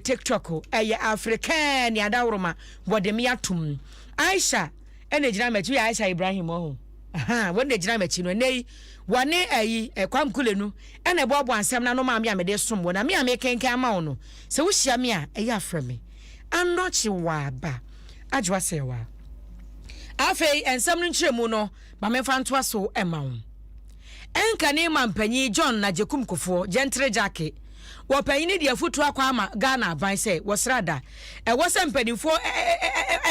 TikTok ɛyɛ African adaworoma wɔde me atom. Aisha ɛna egyina m'akyi yɛ Aisha Ibrahim ɔho. Wɔn na egyina m'akyi no ɛnɛ yi wɔne ɛyi Kwam Kulenu ɛna ɛboaboa nsɛm na no maa me a mede som wɔ na me a mekenkan ama wo no sɛ wohyia me a ɛyɛ afrɛ me anɔkye waba adwoa sɛ wa. Afei nsɛm no nkyerɛmu no ma memfa ntoa so ɛma wo. Ɛnka ne mampanyin John Agyekum Kufuor, Gyentere Gyake, wɔ panyin de afutuo akɔ ama Ghana aban sɛ wɔsra da ɛwɔ sɛ mpanimfoɔ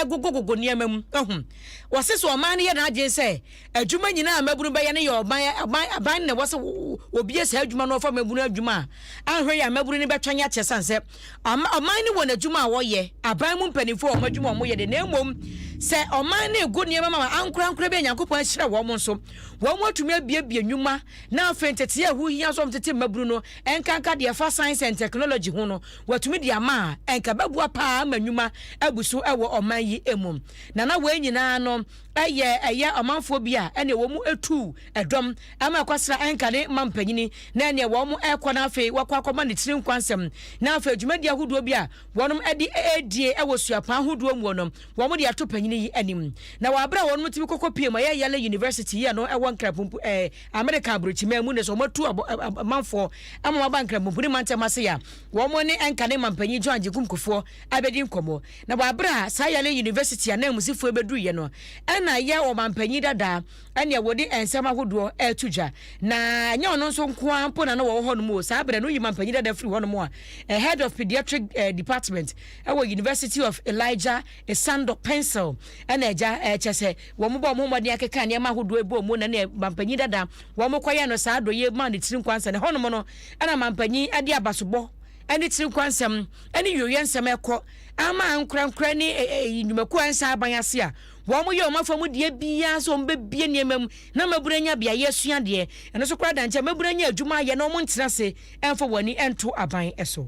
ɛgogogogo nneɛma mu ɛho. Wɔse sɛ ɔman no yɛ n'adwene sɛ adwuma nyinaa mmabunu bɛyɛ no yɛ ɔman aban aban na ɛwɔ sɛ obie saa adwuma no ɔfa mmabunu adwuma a anhwɛ yɛ mmabunu no bɛtwɛn akyɛ san sɛ ɔman no wɔ n'adwuma a wɔyɛ aban mu mpanimfoɔ wɔn adwuma a wɔyɛ de na mmom sɛ ɔman no egu nneɛma ma ankorankora bi a Nyankopɔn ahyira wɔn nso wɔn atumi abiebie nnwuma na afei ntete a ɛho hia so wɔn tete mmabunu no nkanka deɛ ɛfa science and technology ho no wɔatumi de ama a ɛnka bɛboa paa ma nnwuma abu so ɛwɔ ɔman yi mu. Na na wɔn nyinaa no ɛyɛ ɔmanfoɔ bi a ɛne wɔn mu etu ɛdɔm ama ɛkɔsra ɛnka ne ma mpanyini na ɛne wɔn ɛkɔ na afei wɔkɔ akɔma ne tiri nkwansɛm na afei dwumadi ahodoɔ bi a wɔn ɛde ɛredie ɛwɔ suapɔn ahodoɔ mu no wɔn de ato panyini yi anim. Na wɔ abere a wɔn tumi kɔkɔ pie mu ɛyɛ Yale University yi a no ɛwɔ Nkrampompu America aburokyiman mu ne so wɔn atu amanfoɔ ama wɔn aba Nkrampompu ne mantam ase a wɔn ne ɛnka ne mampanyin John Agyekum Kufuor abɛdi nkɔmmɔ. Na wɔ abere a saa Yale University ananmusifoɔ bɛduruyɛ no ɛna yɛ ɔmampanyin dada ɛne wɔde nsɛm ahodoɔ ɛreto dwa na ɛnyɛ ɔno nso nko ara mpo na no wɔwɔ hɔnom o. Saa abere no yi mampanyin dada firi hɔnom a head of pediatric department ɛwɔ University of Elijah Esando Pencil ɛna agya ɛkyɛ sɛ wɔn bɔ wɔn mmɔden akeka nneɛma ahodoɔ ebu wɔn na ne mampanyin dada wɔn kɔyɛ no saa adɔyɛ maa ne tiri nkwansa ne hɔnom no ɛna mampanyin ɛde abasobɔ ɛne tiri nkwansɛm ɛne yoyɛ nsɛm ɛkɔ ama nkorankora ne nnwumakuo a nsa aban ase a wɔn yɛ wɔn afa mu deɛ biara sɛ wɔn bɛbie nneɛma mu na mmabunu anya beaeɛ asua deɛ ɛno nso koraa da nkyɛn mmabunu anya adwuma ayɛ na wɔn ntena ase ɛmfa wɔn ani ɛnto aban ɛso.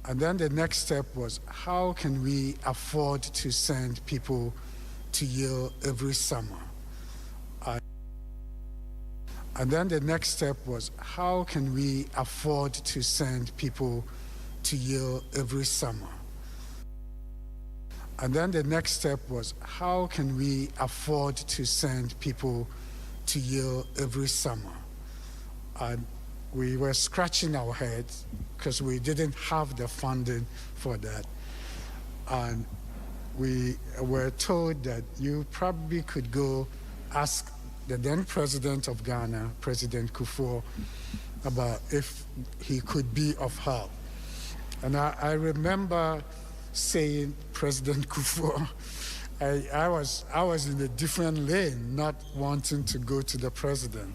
And then the next step was, how can we afford to send people to Yale every summer? And then the next step was, how can we afford to send people to Yale every summer? And then the next step was, how can we afford to send people to Yale every summer? And we were scratching our heads because we didn't have the funding for that. And we were told that you probably could go ask the then president of Ghana, President Kufuor, about if he could be of help. And I remember saying, President Kufuor, I was in a different lane, not wanting to go to the president.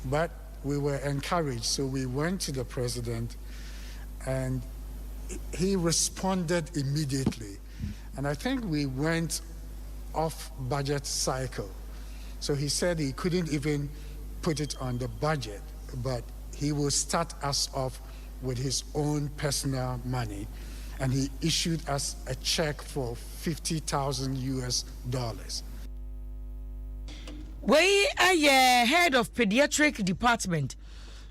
But we were encouraged, so we went to the president, and he responded immediately. And I think we went off budget cycle. So he said he couldn't even put it on the budget, but he will start us off with his own personal money. And he issued us a check for 50,000 US dollars. Wei ayɛ head of pediatric department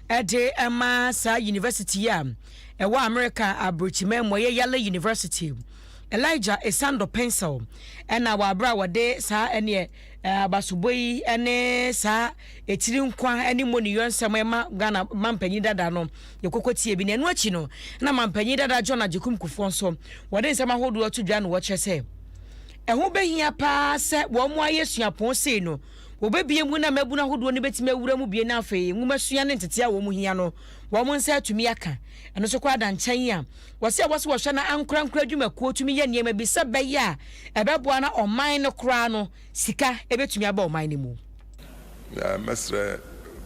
ɛde ɛma saa university a ɛwɔ America aburokyiman mu ɛyɛ Yale University, Elijah Esando Pencil, ɛna wɔ abere a wɔde saa ɛneɛ abasobɔ yi ɛne saa etiri nkwa ɛne moniyɔ nsɛm ɛma Ghana mampanyin dada no yɛkɔkɔ tie bi. Na ɛno akyi no na mampanyin dada John Agyekum Kufuor nso wɔde nsɛm ahodoɔ to dwa no wɔkyerɛ sɛ ɛho bɛhia paa sɛ wɔn mo ayɛ suapɔn sei no wɔbɛbie mu na mmabunu ahodoɔ no bɛtumi awura mu bie na afei nwoma sua ne ntete a wɔn mu hia no wɔn nsa atumi aka. Ɛno nso kɔ ada nkyɛn a wɔsɛ wɔsɛ wɔhwɛ na ankorankora adwumakuo tumi yɛ nneɛma bi sɛ bɛyɛ a ɛbɛboa na ɔman no koraa no sika ɛbɛtumi aba ɔman no mu. Mɛsrɛ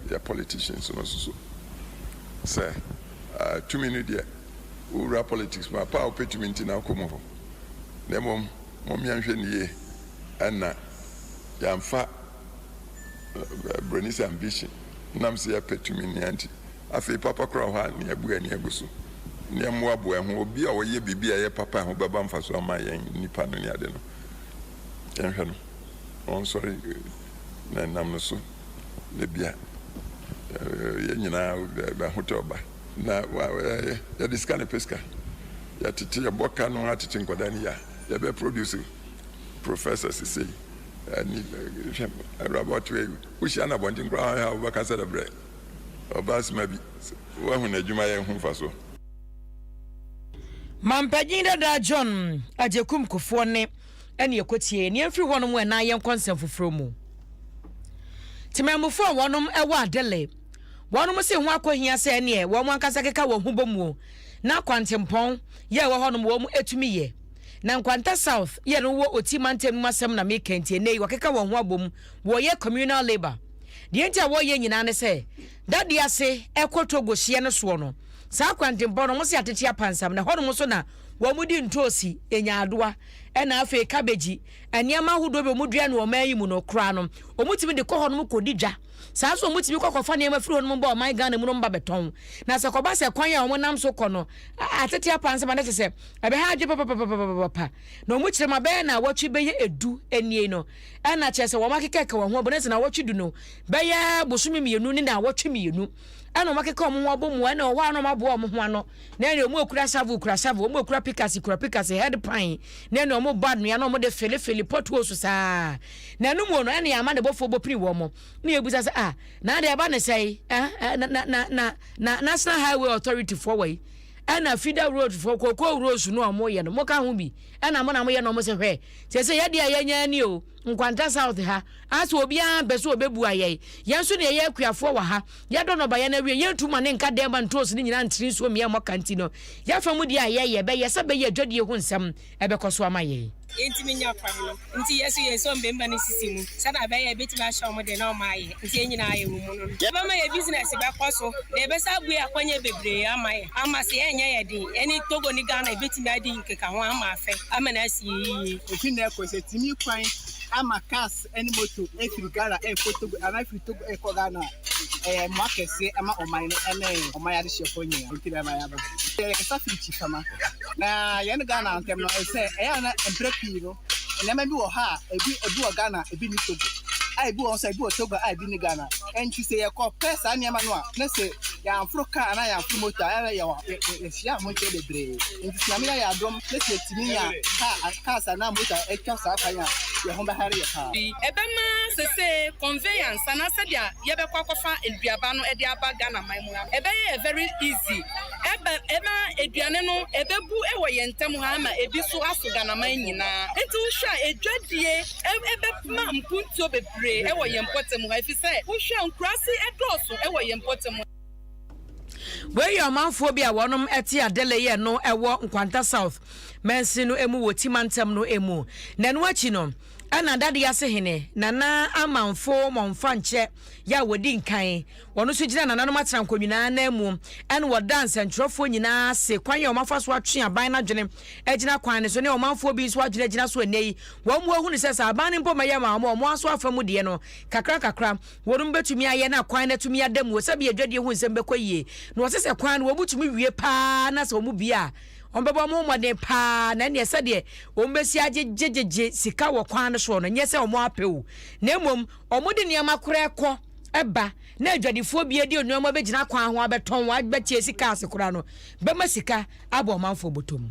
yɛ politicians no nso so sɛ tumi no deɛ wowura politics mu a pa a wopɛ tumi nti na wokɔ mu hɔ na mmom mommea ne yie ɛna yɛamfa broni sɛ ambition nam sɛ yɛpɛ tumi nea nti afei papa koraa hɔ a ne yɛbu ani agu so ne yɛmmoaboa ho obi a ɔyɛ biribi a ɛyɛ papa a ho bɛba mfa so ama yɛn nnipa no ne ade no yɛnhwɛ no ɔnsɔre na nam no so na bia yɛn nyinaa ahotɔ ba na yɛde sika ne pɛ sika. Yɛtete yɛbɔ ka no atete nkwadaa no yie a, yɛbɛ produce professors sei ɛne hwɛ awuraba ɔte hɔ yi, wohyia no abɔnten koraa a wobɛka sɛ dɛbrɛ ɔbaa sima bi, woahu n'adwuma yɛ ho mfasoɔ. Mampanyin dada John Agyekum Kufuor ne ɛne ɛkɔtie ne yɛmfiri hɔnom ɛna yɛnkɔ nsɛm foforɔ mu. Temammufoɔ a wɔnom ɛwɔ Adele wɔnom se ho akɔhia sɛ ɛneɛ wɔn ankasa keka wɔn ho bɔ muo na kwantempɔn yɛ ɛwɔ hɔnom wɔn ɛtumi yɛ. Na Nkwanta South yɛ no wɔ Oti mantam no mu asɛm na meka nti ɛnɛ yi wɔakeka wɔn ho abom wɔyɛ communal labour. Deɛ nti a wɔyɛ nyinaa ne sɛ dadeɛ ase ɛkɔ Togo hyeɛ no soɔ no saa kwantempɔn no wɔn se atete apansam na ɛhɔnom nso na wɔn di ntoosi, nyaadoa ɛna afei kabegyi, nneɛma ahodoɔ bi a wɔn dua no ɔman yi mu no koraa no wɔn tumi de kɔ hɔnom kɔdi dwa. Saa nso wɔtumi kɔ kɔfa nneɛma firi hɔnom ba ɔman Ghana mu nom ba bɛtɔn. Na sɛ kɔba sɛ kwan a wɔnam so kɔ no atete apansam a na kyerɛ sɛ ɛbɛha adwene papapapapapa. Na wɔn kyerɛ mu a bɛyɛ naawɔtwe bɛyɛ edu nie no ɛna kyerɛ sɛ wɔn akekɛkɛ wɔn ho abɔ na sɛ naawɔtwe du no bɛyɛ bosome mmienu ne naawɔtwe mmienu ɛna wɔn akeka wɔn ho abɔ mu ɛna ɔhɔ a na wɔn aboa wɔn ho ano na ɛna wɔn ekura shovel kura shovel wɔn ekura pikasi kura pikasi head pan na ɛna wɔn bɔ anwea na wɔn de felefele potholes saa na ɛno mu no ɛna yɛn ama ne bɔfoɔ bɔ pini wɔn na yɛbisa sɛ ah na adeɛ ɛba ne sɛe eh, eh, na na na na na National Highway Authority foɔ wɔ yi ɛna feeder road foɔ cocoa roads no a wɔyɛ no moka ho bi ɛna mo na moyɛ no wɔn sɛ hwɛ sɛ sɛ yɛdeɛ a yɛnya ani o Nkwanta South ha asɛ obiara mpɛ sɛ ɔbɛbua yɛn yɛn nso na yɛyɛ akuafoɔ wɔ ha yɛdɔ nnɔbaeɛ no awie yɛntu ma ne nka dɛn ma ntoosi no nyinaa ntene nsuo mmea mmɔka nti no yɛafa mu deɛ a yɛyɛ bɛyɛ sɛ bɛyɛ adwadie ho nsɛm ɛbɛkɔ so ama yɛn. Yɛntumi nya kwan no nti yɛn nso yɛsɔ mbɛmba no sisi mu sɛdeɛ ɛbɛyɛ a yɛbɛtumi ahyɛ wɔn den na wɔn ayɛ nti yɛn nyinaa yɛwɔ mu no no. Ɛbɛma yɛn business bɛkɔ so na ɛbɛsan abue akwanya bebree ama yɛn ama sɛ yɛnyɛ yɛn den yɛne Togo ne Ghana yɛbɛtumi adi nkekaho ama afɛ ama no asi yɛn yie. Efi nnɛ rekɔ, sɛ tumi kwan ama cars ne moto afiri Ghana rekɔ Togo anaa afiri Togo rekɔ Ghana a, ɛyɛ mmoa kɛseɛ ma ɔman no ne ɔman adehyeɛfoɔ nyinaa. Nti na ɛma yɛaba. Yɛkasa firi Kyifama. Na yɛne Ghana ntam no, ɛsɛ ɛyɛ a na mprɛ pii no, nneɛma bi wɔ hɔ a ebi ebi wɔ Ghana, ebi nni Togo. A ebi wɔ hɔ nso a ebi wɔ Togo a ebi nni Ghana. Nti sɛ yɛkɔpɛ saa nneɛma no a, na sɛ yɛamforo kaa anaa yɛamforo moto a, ɛyɛ a na yɛwɔ yɛhyia ahokyerɛ bebree. Nti sɛ Nyame ayɛ adom na sɛ yɛtumi nya kaa cars anaa motor a atwa saa kwan a, yɛn ho bɛhare yɛ paa. Ɛbɛma sesei conveyance anaa sɛdeɛ yɛbɛkɔ akɔfa nnuaba no de aba Ghana man mu ha no ɛbɛyɛ yɛ very easy. Ɛba ɛma aduane no ɛbɛbu wɔ yɛn ntam ha ama ebi nso aso Ghana man nyinaa. Nti wohwɛ a adwadie ɛbɛma mpuntuo bebree wɔ yɛn mpɔtam ha ɛfiri sɛ wohwɛ a nkuraase dɔɔso wɔ yɛn mpɔtam ha. Wei yɛ ɔmanfoɔ bi a wɔnom te Adeleye no ɛwɔ Nkwanta South mansin no mu wɔ Ti mantam no mu. Na ɛno akyi no ɛna Dadease hene Nana Amanfo Mɔmfankyɛ yɛ a wɔdi nkan wɔn nso gyina nananom atenankɔ nyinaa nan mu ɛna wɔda nsɛntwerɛfoɔ nyinaa ase kwan a wɔafa so atwe aban no adwene agyina kwan no so ne ɔmanfoɔ bi nso adwene agyina so ɛnnɛ yi wɔn mu ahunu sɛ sɛ aban no mpo mɛyɛ ma wɔn a wɔn aso afa mu deɛ no kakra kakra Wɔnom bɛtumi ayɛ na kwan no atumi ada mu sɛdeɛ adwadie ho nsɛm bɛkɔ yie. Na wɔse sɛ kwan no wɔn tumi wie paa na sɛ wɔn bie a, wɔn bɛbɔ wɔn ho mmɔden paa na ɛneɛ sɛdeɛ wɔn bɛsi agyegyegyegye sika wɔ kwan no soɔ no nyɛ sɛ wɔn apɛ o, na mmom wɔn de nneɛma koraa kɔ ba na adwadifoɔ bi de nneɛma bɛgyina kwan ho abɛtɔn abɛkyɛ sika ase koraa no bɛma sika abɔ ɔmanfoɔ bɔtɔ mu.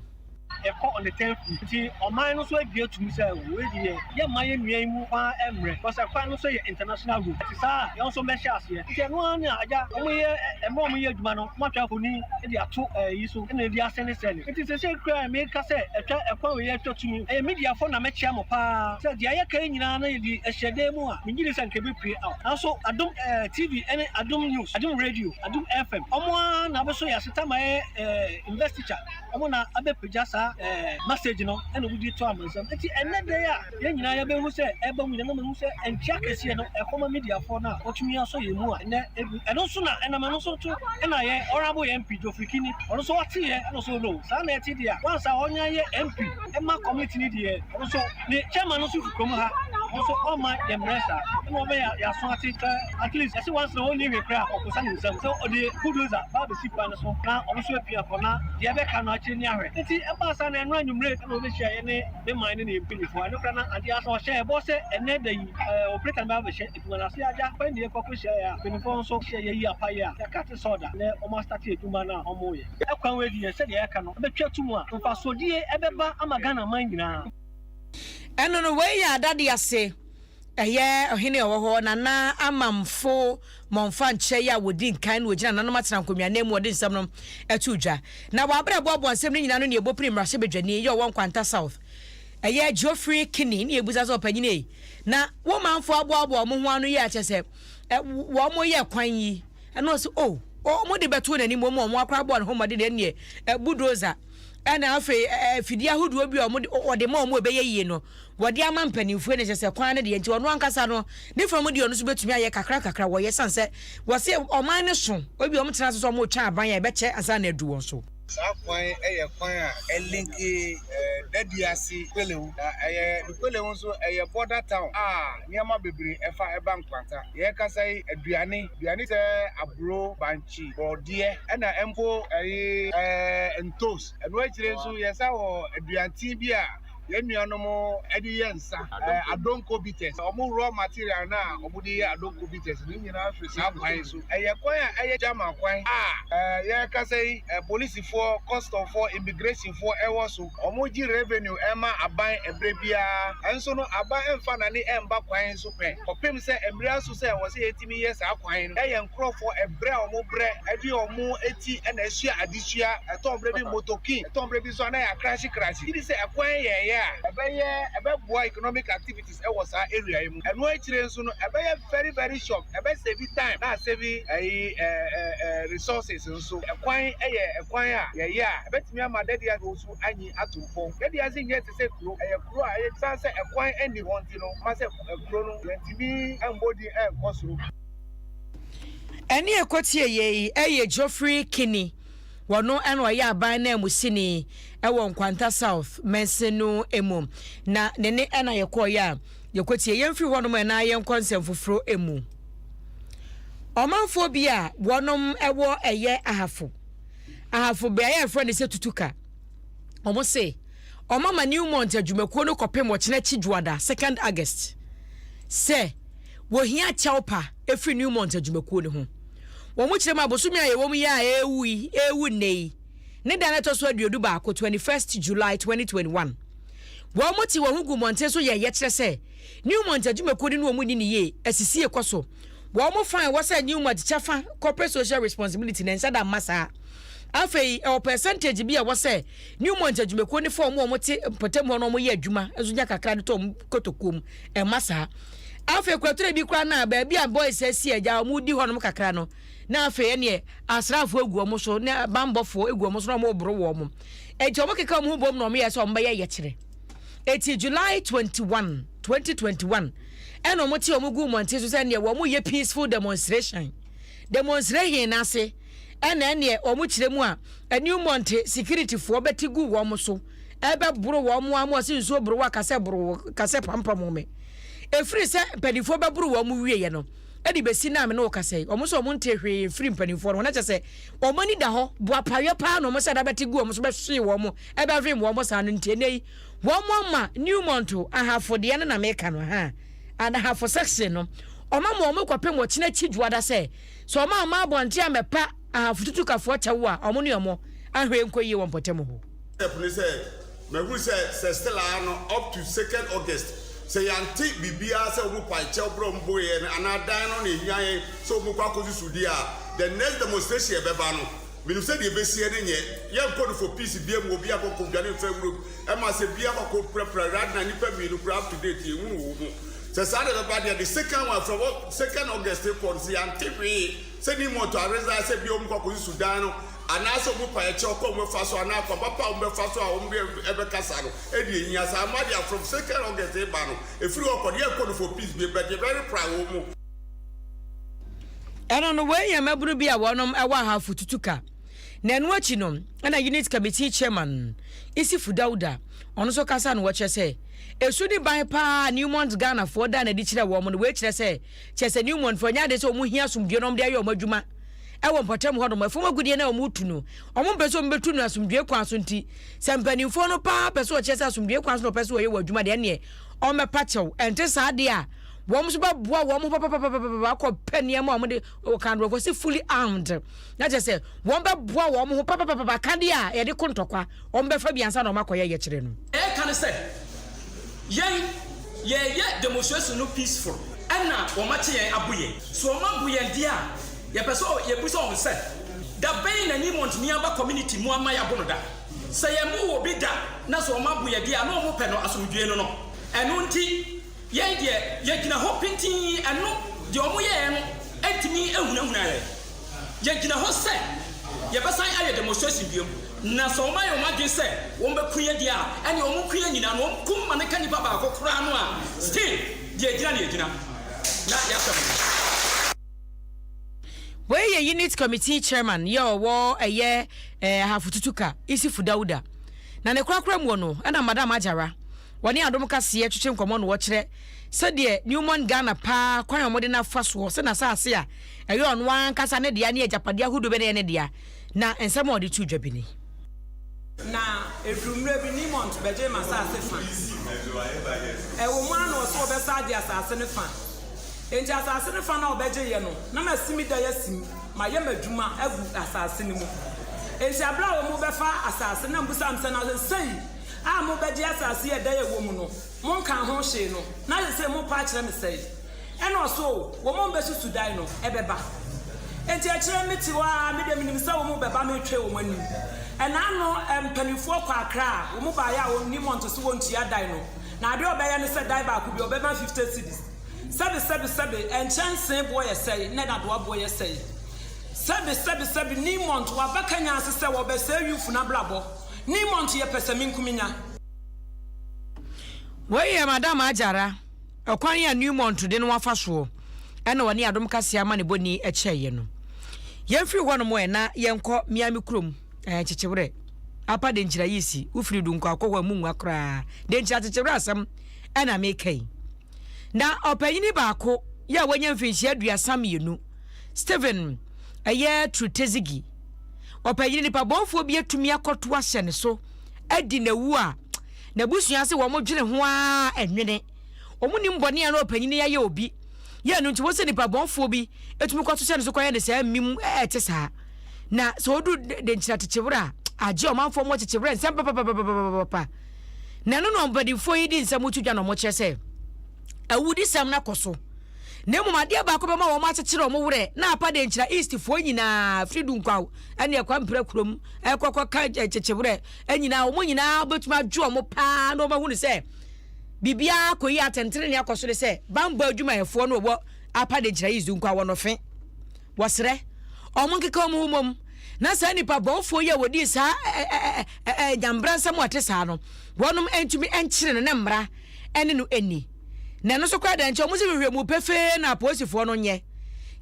Ɛkɔ on the tenth week. Nti ɔman no nso agye atum sɛ wei deɛ yɛmma yɛn nua yi mu kwan mmrɛ because ɛkwan no nso yɛ international road. Ɛte saa a yɛn nso bɛhyɛ aseɛ. Nti ɛno ara na agya wɔn yɛ mmerɛ wɔn yɛ adwuma no wɔn atwa mfoni de ato ɛyi so ɛna ɛde asɛne sɛne. Nti seesei koraa meka sɛ ɛtwa ɛkwan wei atwa tumi. Ɛyɛ mediafoɔ na mɛkyea mo paa sɛ deɛ yɛka yi nyinaa no yɛde ɛhyɛ dan mu a mennye di sɛ nka ɛbɛpue out. Nanso Adom TV ɛne Adom News, Adom Radio, Adom FM wɔn ara na abɛsɔ yɛn ase tam ayɛ investiture. Wɔn na abɛpagya saa message no ɛna wɔde to amansam. Nti ɛnɛ da yi a yɛn nyinaa yɛbɛhu sɛ ɛba mu nyinaa na mahu sɛ ntua kɛseɛ no ɛkɔma mediafoɔ no a wɔtumi asɔ yɛn mu a ɛnɛ ebu ɛno nso na ɛnam ɛno nso to ɛna yɛ honorable yɛ MP Geoffrey Kini ɔno nso ɔte yɛ ɛna nso no saa na ɛte deɛ a wansa ɔnya yɛ MP ɛma community no deɛ ɔno nso ne chairman no nso fi kurom ha. Ɔno nso ɔmma yɛn mmerɛ saa. Ɛna ɔbɛyɛ yɛn aso ate sɛ at least yɛse once na ɔnni hwee koraa a ɔkosa ne nsam sɛ ɔde bulldozer ba abɛsi kwan no so na ɔno nso apia kɔ na deɛ ɛbɛka no akyire ni ahwɛ. Nti ɛbaa saa na ɛno anwummere ɛna ɔbɛhyia yɛne me man ne ne mpanyinfoɔ. Ɛno koraa na adeɛ asa. Ɔhyɛɛ bɔ sɛ ɛnnɛ da yi operator no bɛba abɛhyɛ adwuma no ase. Agya kwan na yɛkɔ kɔhyia yɛ a mpanyinfoɔ nso hyɛ yɛyi apaeɛ a yɛaka te sɛ ɔda nɛ wɔn astate adwuma no a wɔreyɛ. Ɛkwan wei deɛ sɛdeɛ yɛaka no ɛbɛtwa to mu a mfasodie ɛbɛba ama Ghana man nyinaa. Ɛno no, wei yɛ adade ase. Ɛyɛ ɔhene a ɔwɔ hɔ, Nana Amamfo Mɔmfa Nkyɛ yi a wɔdi nkan na wɔgyina nananom atena nkonnwa ananmu wɔde nsɛm no to dwa. Na wɔ abere a ɛboaboa nsɛm no nyinaa ano ne ɛbɔ pini mmarahyɛbadwani yi a ɔwɔ Nkwanta South, ɛyɛ Geoffrey Kinney ne ɛbusa sɛ ɔpanyin ei, na wo manfoɔ aboaboa wɔn ho ano yi a kyɛ sɛ wɔn yɛ kwan yi ɛna ɔsɛ o oh, wɔn de bɛto n'anim wɔn wɔn akora bɔ ne ho mmɔden deɛ ɛneɛ bulldozer ɛna afei afidie ahodoɔ bi a wɔde wɔde ma wɔn a ɛbɛyɛ yie no wɔde ama mpanimfoɔ no kyɛ sɛ kwan no deɛ nti ɔno ankasa no ne fam deɛ ɔno nso bɛtumi ayɛ kakra kakra wɔyɛ san sɛ wɔse ɔman no so obi wɔn tena ase sɛ wɔn retwɛn aban a ɛbɛkyɛ ansa na adu wɔn so. Saa kwan yi yɛ kwan a ɛlinki Dadiase Kwelewu. Na ɛyɛ Kwelewu nso ɛyɛ border town a nneɛma bebree ɛfa ɛba Nkwanta. Yɛrekasa yi aduane, aduane sɛ aburo, bankye, borɔdeɛ ɛna mpo ɛyi ɛɛ ntos. Ɛno akyire nso yɛsan wɔ aduanten bi a yɛn nuanom de yɛ nsa, adonko bitters. Wɔn raw material no a wɔde yɛ adonko bitters no nyinaa firi saa kwan yi so. Ɛyɛ kwan a ɛyɛ German kwan a yɛrekasa yi polisifoɔ, customfoɔ, immigrationfoɔ wɔ so. Wɔgye revenue ma aban ɛberɛ biara. Nso no aban mfa n'ani mba kwan so pɛ kɔpem sɛ mmerɛ aso sɛ ɛwɔ sɛ yɛtumi yɛ saa kwan no. Yɛn nkorɔfoɔ ɛberɛ a wɔbrɛ de wɔn ti na ɛsua adesua, ɛtɔ mmerɛ bi motokin, ɛtɔ mmerɛ bi nso a na yɛakrahye krahye. Gye di sɛ ɛkwan yɛɛyɛ a ɛbɛyɛ ɛbɛboa economic activities ɛwɔ saa area yi mu. Ɛno akyire nso no ɛbɛyɛ very very short, ɛbɛ save time na asave ɛyi ɛɛ resources nso. Ɛkwan ɛyɛ ɛkwan a yɛyɛ a ɛbɛtumi ama Dadiase nso anyi ato mpɔn. Dadiase nyɛ te sɛ kuro, ɛyɛ kuro a ɛyɛ sane sɛ ɛkwan nni hɔ nti no ama sɛ kuro no yɛntumi ɛmmɔ din ɛnkɔ soro. Ɛnne a ɛkɔtie yei yɛ Geoffrey Kinney, wɔno na ɔyɛ aban nanmusini wɔ Nkwanta South mansin no mu. Na ne nne na yɛkɔeɛ a yɛkɔtie. Yɛmfiri hɔnom ɛna yɛnkɔ nsɛm foforɔ mu. Ɔmanfoɔ bi a wɔnom wɔ ɛyɛ Ahafo, Ahafo beaeɛ a yɛfrɛ no sɛ Tutuka, wɔn se wɔn ama Newmont adwumakuo no kɔpem ɔkyena akyi dwoada, 2nd August, sɛ wɔhia kyɛwpa firi Newmont adwumakuo no ho. Wɔn kyerɛ mu a, bosome a yɛwɔ mu yi a ɛrewu yi, ɛrewu nnɛ yi, ne da no ɛtɔ so aduodu baako, 21st July 2021. Wɔn te wɔn ho gu mmɔnten so yɛ yɛkyerɛ sɛ Newmont adwumakuo no ne wɔn nni ne yie, asisie kɔ so. Wɔn fa a ɛwɔ sɛ Newmont kyɛfa corporate social responsibility na ɛnhyɛ da mma saa. Afei, ɛwɔ percentage bi a ɛwɔ sɛ Newmont adwumakuo no fa wɔn a wɔte mpɔtam hɔ na wɔyɛ adwuma nso nya kakra de tɔ wɔn kotokuo mu. Ɛmma saa. Afei koratore bi koraa na baabi a boys asi agya wɔn di hɔnom kakra no, na afei ɛneɛ asraafoɔ egu wɔn so ne banbɔfoɔ egu wɔn so na wɔn reboro wɔn. Eti wɔn keka wɔn ho bom na wɔn yɛ sɛ wɔn bɛyɛ yɛkyerɛ. Eti July 21, 2021 ɛna wɔn te wɔn gu mmɔnten so sɛ ɛneɛ wɔn yɛ peaceful demonstration. Demonstration n'ase ɛna ɛneɛ wɔn kyerɛ mu a Newmont securityfoɔ bɛte gu wɔn so. Ɛbɛboro wɔn ara ma ɔse nsuo boro wo a kasɛ boro wo kasɛ pampam me. Ɛfiri sɛ mpanimfoɔ bɛboro wɔn wieɛ no ɛde bɛsi nnɛ a me ne wo kasa yi, wɔn nso wɔn ntee hwee mfiri mpanimfoɔ no ho na kyerɛ sɛ wɔn ani da hɔ boapayɔ paa na wɔn sɛ da bɛte gu wɔn so bɛhwee wɔn ɛbɛhwem wɔn saa no nti ɛnnɛ yi wɔn ama Newmont Ahafo deɛ no na meka no ha Ahafo section no wɔn ama wɔn kɔpem ɔkyena akyi dwoada sɛ sɛ wɔn amma abɔnten ammɛpa Ahafo tutukafoɔ kyɛw a wɔn ne wɔn ahwɛ nkɔ yie wɔ mpɔtam hɔ. Step ne sɛ mahunu sɛ sɛ still ara no up to second August sɛ yɛante biribiara sɛ wɔn pae kyɛw berɛ a wɔn boeɛ no anaa dan no na ɛhia yɛn sɛ wɔn kɔ akɔsusu deɛ a the next demonstration ɛbɛba no menim sɛ deɛ ɛbɛsiɛ no nyɛ yɛnkɔ no for peace biam wɔ obi akɔ kɔdwane mfa wurom ɛma sɛ bia kɔ akɔ pirapira right now nnipa mmienu koraa up to date yɛnhunu wɔn mu sɛ saa na ɛbɛba deɛ the second one from second August kɔ no sɛ yɛante hwee sɛ ne mɔto aresign sɛ bia wɔn kɔ akɔsusu dan no Anaasɛ wɔn pae kyɛ ɔkwan a wɔbɛfa so anaa akwan papa a wɔbɛfa so a wɔde bɛkasa no de ehia saa. Ama deɛ from second August reba no, ɛfiri hɔ kɔ no, yɛnkɔ no for peace bio, but yɛbɛreply wɔn mu. Ɛno no, wei yɛ mmabunu bi a wɔnom wɔ Ahafo Tutuka. Na ɛno akyi no, ɛna Unit Committee Chairman, Issifu Dauda, ɔno nso kasa na wɔkyerɛ sɛ, esu ne ban paa a Newmont Ghanafoɔ daa no adi kyerɛɛ wɔn no, wei kyerɛ sɛ, kyerɛ sɛ Newmontfoɔ ɛnyɛ adeɛ sɛ wɔn hia asomdwoeɛ na wɔde ayɛ wɔn adwuma ɛwɔ mpɔtam hɔnom. Ɛfam agudeɛ no a wɔretu no, wɔmpɛ sɛ wɔbɛtu no asomdwoeɛ kwan so nti, sɛ mpanimfoɔ no paa pɛ sɛ wɔkyerɛ sɛ asomdwoeɛ kwan so na wɔpɛ sɛ wɔyɛ wɔn adwuma deɛ, ɛnneɛ wɔmmɛpa kyɛw. Ɛnte saa deɛ a, wɔn nso bɛboa wɔn ho papapapapapa akɔpɛ nneɛma a wɔde, wɔka no borɔfo sɛ fully armed, na kyerɛ sɛ wɔbɛboa wɔn ho papapapapa akadeɛ a yɛde ko ntɔkwa, wɔbɛfa bi ansa na wɔakɔyɛ yɛkyerɛ no. Ɛka ne sɛ, yɛn yɛyɛ demonstration no peaceful ɛna wɔn akye yɛn abo yɛn. So wɔn abo yɛn deɛ a, yɛpɛ sɛ yɛbisa wɔn sɛ, da bɛn na Newmont ni aba community mu ama yɛabo no da? Sɛ yɛmmoo obi da na sɛ wɔn abo yɛn deɛ a, na wɔn pɛ no asomdwoeɛ no no. Ɛno nti. Yɛn deɛ, yɛgyina hɔ pintinn, ɛno, deɛ wɔyɛeɛ no ntumi nhunahuna yɛn. Yɛgyina hɔ sɛ yɛbɛsan ayɛ demonstration bio, na sɛ wɔayɛ wɔn adwene sɛ wɔbɛku yɛn deɛ a, ɛnneɛ wɔnku yɛn nyinaa, na wɔnkum ma no ka nipa baako koraa no a, still, deɛ yɛgyina no yɛgyina, na yɛasɛm no. Wei yɛ Unit Committee Chairman yɛ ɔwɔ ɛyɛ eh, Ahafo Tutuka, Isifu Dauda. Na ne korakora muo no, ɛna Madam Ajara. Wɔne Adom Kaseɛ twetwe nkɔmmɔ na wɔkyerɛ sɛdeɛ Newmont Ghana paa kwan a wɔde no afa soɔ sɛ n'asase a ɛyɛ ɔno ankasa ne dea ne agyapadeɛ ahodoɔ bi na ɛyɛ ne dea, na nsɛm a ɔde too dwa bi ni. Na ɛduruu mmerɛ bi, Newmont bɛgyee m'asase fa. Ɛwɔ mu ara na ɔse ɔbɛsan agye asase no fa. Enti asase no fa no a ɔbɛgyeeɛ no, na masi me dan asi mu, mayɛ m'adwuma agu asase no mu. Enti berɛ a wɔrebɛfa asase no, na mebisaa no sɛ, Na seesei a mobɛgye asase yi a ɛda yɛ wɔ mu no, monkaa ho hwee no, na seesei morepɛ akyerɛ me sɛe? Ɛnna ɔse, O, wɔn a wɔbɛsusu dan no bɛba. Enti akyire yi mete hɔ ara, me deɛ menim sɛ wɔrebɛba, meretwɛn wɔn anim. Ɛnna ano mpanimfoɔ kɔɔ Accra a, wɔbaeɛ a wɔn Newmont se wɔntua dan no, na adeɛ a wɔbɛyɛ ne sɛ dan baako bi wɔbɛma 50 cedis. Sɛbe, sɛbe, sɛbe, nkyɛnsee boɔ yɛ sɛe, na nnadewa boɔ yɛ sɛe. Sɛbe, sɛbe, sɛbe, Newmont wɔaba Kenya ase sɛ wɔrebɛsɛe youth no abrabɔ. Newmont yɛ pɛsɛmenkominya. Wei yɛ Madam Ajara, ɔkwan a Newmont de no afa soɔ ɛna ɔne Adom Kaseɛ amanebɔni kyɛeɛ no. Yɛmfiri hɔ nom ɛ na yɛnkɔ Miami kurom, ɛɛ Kyekyewerɛ, Apa Denkyira Yisi, wofiri Dunkwa kɔ hɔ a mu nwa koraa. Denkyira Kyekyewerɛ asɛm ɛna meka yi. Na ɔpanyini baako yɛ a wanya mfinhyia 32, Stephen ɛyɛ Trutezigi, Ɔpanyin nipa bɔnfoɔ bi atumi akɔto ahyɛ ne so adi n'awu a n'abusua se wɔn dwene ho ara ɛnwene. Wɔn nim bɔne a na ɔpanyin yi ayɛ obi. Yɛ ɛno nti wɔn sɛ nipa bɔnfoɔ bi atumi kɔto hyɛ ne so kɔyɛ ne saa mmim ɛte saa. Na sɛ odu denkyira kyekyewerɛ a agye ɔmanfoɔ mo kyekyewerɛ nsɛm papapapapapa. Na ɛno na ɔmpanimfoɔ yi di nsɛm to dwa na wɔkyerɛ sɛ awudisɛm no akɔ so. Na mmom adeɛ baako bɛma wɔn akyekyere wɔn werɛ na apa Denkyira East foɔ nyinaa firi Dunkwaw ne Akwampra kurom ɛkɔkɔka kyekyewerɛ nyinaa wɔn nyinaa bɛtumi adwo wɔn paa na wɔn ahunu sɛ biribiara kɔ yi atɛntene akɔ so ne sɛ bambɔ adwumayɛfoɔ no wɔwɔ apa Denkyira East Dunkwaw wɔn ɔfe wɔsrɛ wɔn nkeka wɔn ho mmom na saa nipa bɔnfoɔ yi a wɔdii saa nyambra nsɛm a ɛte saa no wɔnom ntumi nkyere no ne mmara ɛne no ɛni. Na ɛno nso koraa da nkyɛn, wɔsi nhwehwɛmu pefee na apolisifoɔ no nyɛ.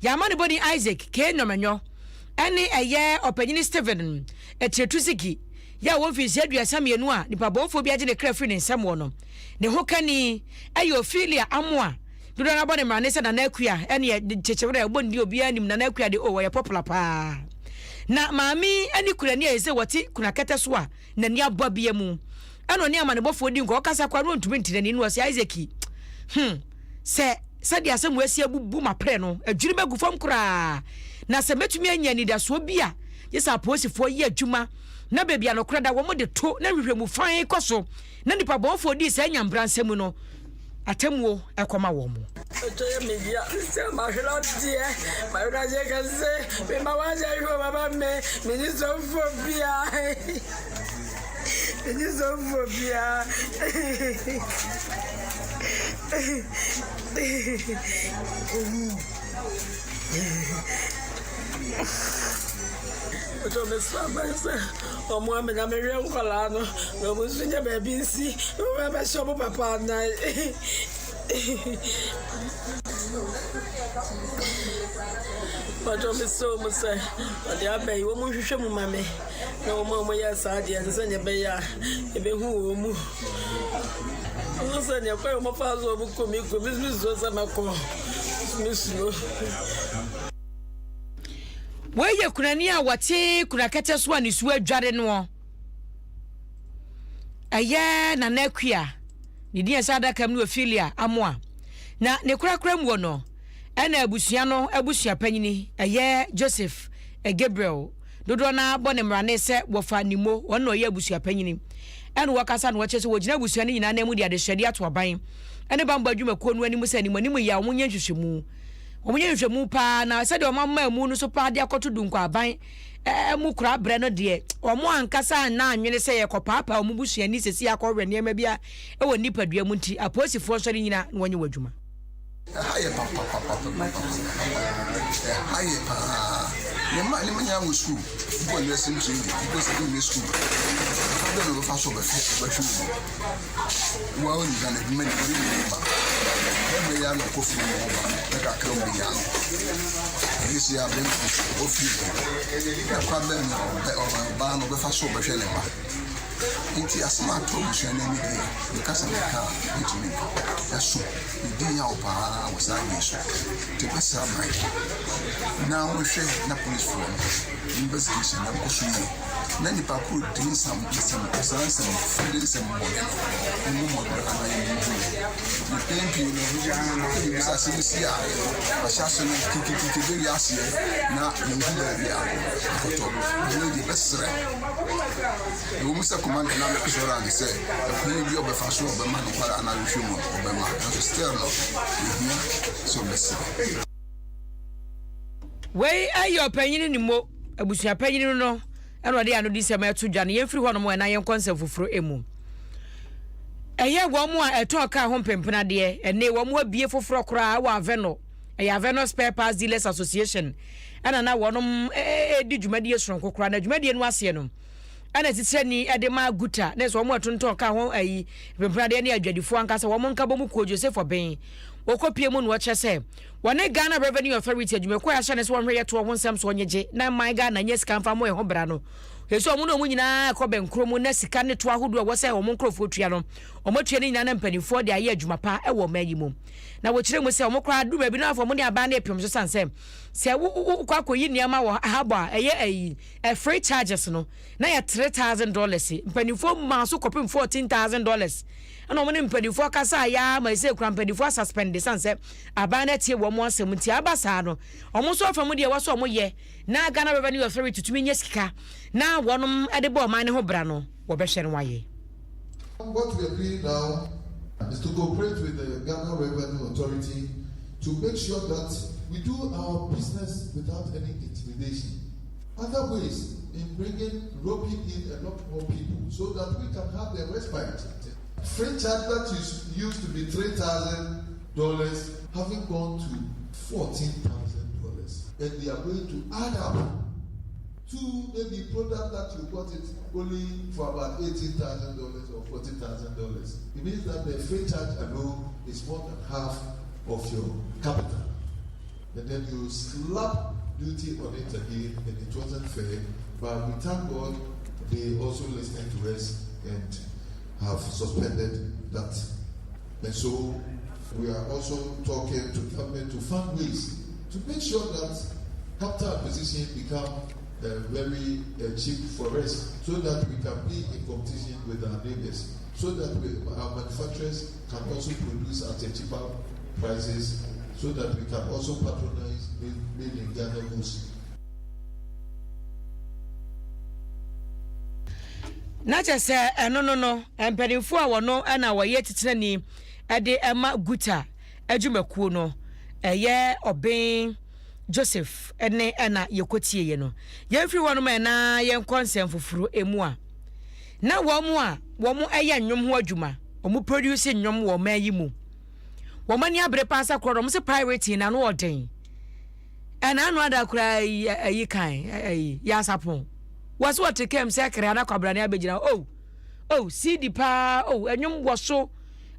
Yɛn amanebɔni Isaac K. Nyɔmɛnyɔ ɛne ɛyɛ ɔpanyini Stephen Atiretusiki yɛ a ɔwɔ mfinhyia 32 a nipabɔnfoɔ bi agye ne kra firi ne nsam wɔ no. Ne ho kani ɛyɛ Ophelia Amoah, dodoɔ no ara bɔ ne mmrane sɛ Nana Akua, ɛneɛ kyekyewerɛ wobɔ ne din obiara nim Nana Akua de oh ɔyɛ popular paa. Na maame yi ɛne kunani a ɛsɛ wɔte kunakɛtɛ so a n'ani abɔ abia mu. Ɛna ɔne amanebɔfoɔ di nkɔ, ɔkasa koraa na ɔntumi nte n'ani na ɔse, Isaac, hmm, sɛ sɛdeɛ asɛm wei asi abubu m'aprɛ no, adwiri bɛgu fam koraa. Na sɛ mɛtumi anya anidasoɔ bi a, gye sɛ apolisifoɔ yɛ adwuma na baabi a nokorɛ da wɔn de to na nhwehwɛmu fann kɔ so na nnipa bɔnfoɔ dii saa nyambra nsɛm mu no atemmuo kɔma wɔn. Ɛtɔ yɛ me ya sɛ mahwere adeɛ, mahwere adeɛ kɛse, mema w'asɛ ahwɛ mama me, menye sɔfoɔ biara, menye sɔfoɔ biara. Ɔtɔ me so aban sɛ ɔmoa me na mehwɛ nkwadaa no na ɔmo nso nya baabi nsi na ɔmo abɛhyɛ ɔmo papa anan. Mpakyɛw mesrɛ wɔn sɛ ɔde aba yi wɔn nhwehwɛ mu ma me na wɔn a wɔyɛɛ saa adeɛ no sɛdeɛ ɛbɛyɛ a yɛbɛhu wɔn mu. Nso sɛ deɛ kwan a wɔfaa so wɔn kɔ mi kɔ mi mesuro sɛ mɛkɔ mesuro. Wei yɛ kunani a wɔte kunakɛtɛ so a ne su adware noɔ. Ɛyɛ Nana Akua, ne din a ɛsɛ adaka mu ne Ophelia Amoah. Na ne korakora mu wɔ no, ɛna abusua no abusua panyini ɛyɛ Joseph Gabriel. Dodoɔ no ara bɔ ne mmrane sɛ wɔfa Nimo, ɔno na ɔyɛ abusua panyini. Ɛna wɔkasa na wɔkyerɛ sɛ wɔgyina abusua no nyinaa nan mu de adesrɛdeɛ ato aban ne bammɔ adwumakuo no anim sɛ animuanim yɛ a wɔnyɛ nhwehwɛmu. Wɔnyɛ nhwehwɛmu paa na sɛdeɛ wɔama amu no so paa de akɔto Dunkwa aban mu koraa berɛ no deɛ, wɔn ankasa anna annwene sɛ yɛrekɔpaapaa wɔn busuani seesei akɔhwehwɛ nneɛma bi a ɛwɔ ne nipadua mu nti, apolisifoɔ nsɔre nnyina na wɔnyɛ wɔn adwuma. Ɛha yɛ papapapapapapa. Ɛha yɛ paa. Ne mma ne mma nyinaa wɔ sukuu. Bi kɔ nursing training, bi kɔ secondary school. Kwan bɛn na wɔbɛfa so wɔbɛhwɛ wɔbɛhwɛ wɔn? Wɔn a wɔnni Ghana adwuma ni wɔde wɔn ba. Bɛrima yi ara na ɔkɔ fie ma ɔba na kakra wɔn bɛnya no. Ɛyɛ si a bɛrima nso ɔwɔ fie hɔ. Na kwan bɛn na ɔbɛ ɔbaa no ɔbɛfa so ɔbɛhwɛ ne mma? Nti asɛm a ato abusua no ani deɛ, meka sɛ meka a, mentumi nka. Ɛso, medi yaw paa wɔ saa adeɛ yi so. Nti mɛsrɛ aban na wɔnhwɛ na polisfoɔ no investigation no nkɔ so yie na nipa koro di nsɛm nsɛm saa nsɛm firi nsɛm bɔne no wɔmmɔ mmɔden na yɛnhu no. Mpɛn pii no, ebi sɛ asɛm si a ahyɛ ase no kikikiki bɛwi aseɛ na yɛnhu baabi a akɔtɔ. Ɛno deɛ bɛsrɛ. Ɛwɔ mu sɛ Commander na me assurance sɛ ɛkwan bi a ɔbɛfa so a ɔbɛma nokware anaa ahwehwɛ mu no ɔbɛma, nanso still no ehia sɛ ɔbɛsrɛ. Wei yɛ ɔpanyin ne mo abusua panyin no na ɔde anodisɛm ɛto dwa no. Yɛmfiri hɔnom ɛ na yɛnkɔ nsɛm foforɔ mu. Ɛyɛ wɔn a ɛtɔn kaa ho mpempenadeɛ ɛne wɔn abie foforɔ koraa wɔ Aveno. Ɛyɛ Aveno Spare Parts Dealers Association ɛna na wɔnom ɛredi dwumadie soronko koraa. Na dwumadie no aseɛ no ɛna titenani de ma Guta ne sɛ wɔn a ɛtontɔn kaa ho ayi mpempenadeɛ ne adwadifoɔ ankasa wɔn nkabɔ mu kuo Joseph Obeng wɔkɔpie mu na wɔkyerɛ sɛ wɔne Ghana Revenue Authority adwumakuo a yɛahyɛ ne sɛ wɔnhwɛ yɛtoɔ ho nsɛm so ɔnyegye na man Ghana nyɛ sika mfa mmɔ ɛho bra no ɛsɛ wɔn ne wɔn nyinaa ɛkɔ bɛnkoro mu na sika ne toɔ ahodoɔ a ɛwɔ sɛ wɔn nkurɔfoɔ tua no wɔn atua ne nyinaa na mpanimfoɔ de ayɛ adwuma pa wɔ ɔman yi mu na wɔkyerɛ mu sɛ wɔn koraa duru baabi no afɔ wɔn ne aban no repem so sane sɛ sɛ wokɔ akɔyi nneɛma wɔ habɔ a ɛyɛ ayi Free charges no na yɛ $3,000. Mpanimfoɔ maa so kɔpem $14,000. Ɛna wɔn ne mpanimfoɔ kasaa yaa ma ɛsɛ kura mpanimfoɔ asuspend san sɛ aban no atie wɔn asɛm nti aba saa no wɔn nso afa mu deɛ ɛwɔ sɛ wɔn yɛ na Ghana Revenue Authority tumi nya sika na wɔn de bɔ ɔman no ho bra no wɔbɛhwɛ no ayɛ. What we are doing now is to cooperate with the Ghana Revenue Authority to make sure that we do our business without any intimidation. Other ways in bringing, roping in a lot more people so that we can have the respite. Free charge that is used to be $3,000 having gone to $14,000. And they are going to add up to maybe product that you got it only for about $18,000 or $14,000. It means that the free charge alone is more than half of your capital. And then you slap duty on it again, and it wasn't fair. But we thank God they also listened to us and have suspended that. And so we are also talking to government to find ways to make sure that capital acquisition become very cheap for us so that we can be in competition with our neighbors, so that we, our manufacturers can also produce at a cheaper prices, so that we can also patronize made in Ghana goods. Na kyerɛ sɛ ɛno no no, mpanimfoɔ a wɔno na wɔyɛ titenani de ma Guta adwumakuo no, ɛyɛ Ɔben Joseph ne ɛna yɛkɔtieeɛ no. Yɛmfiri hɔnom ɛ na yɛnkɔ nsɛm foforɔ mu a, na wɔn a wɔyɛ nnwom ho adwuma, wɔn produce nnwom wɔ ɔman yi mu, wɔn ani abere paa sɛ korɔ no, wɔn se pirating na ano ɔden. Ɛna ano ada koraa yi ayi kan ayi yasapɔn. Wɔse wɔte kam sɛ kere ana kwabrane abɛgyina oh oh CD paa oh ɛnwom wɔ so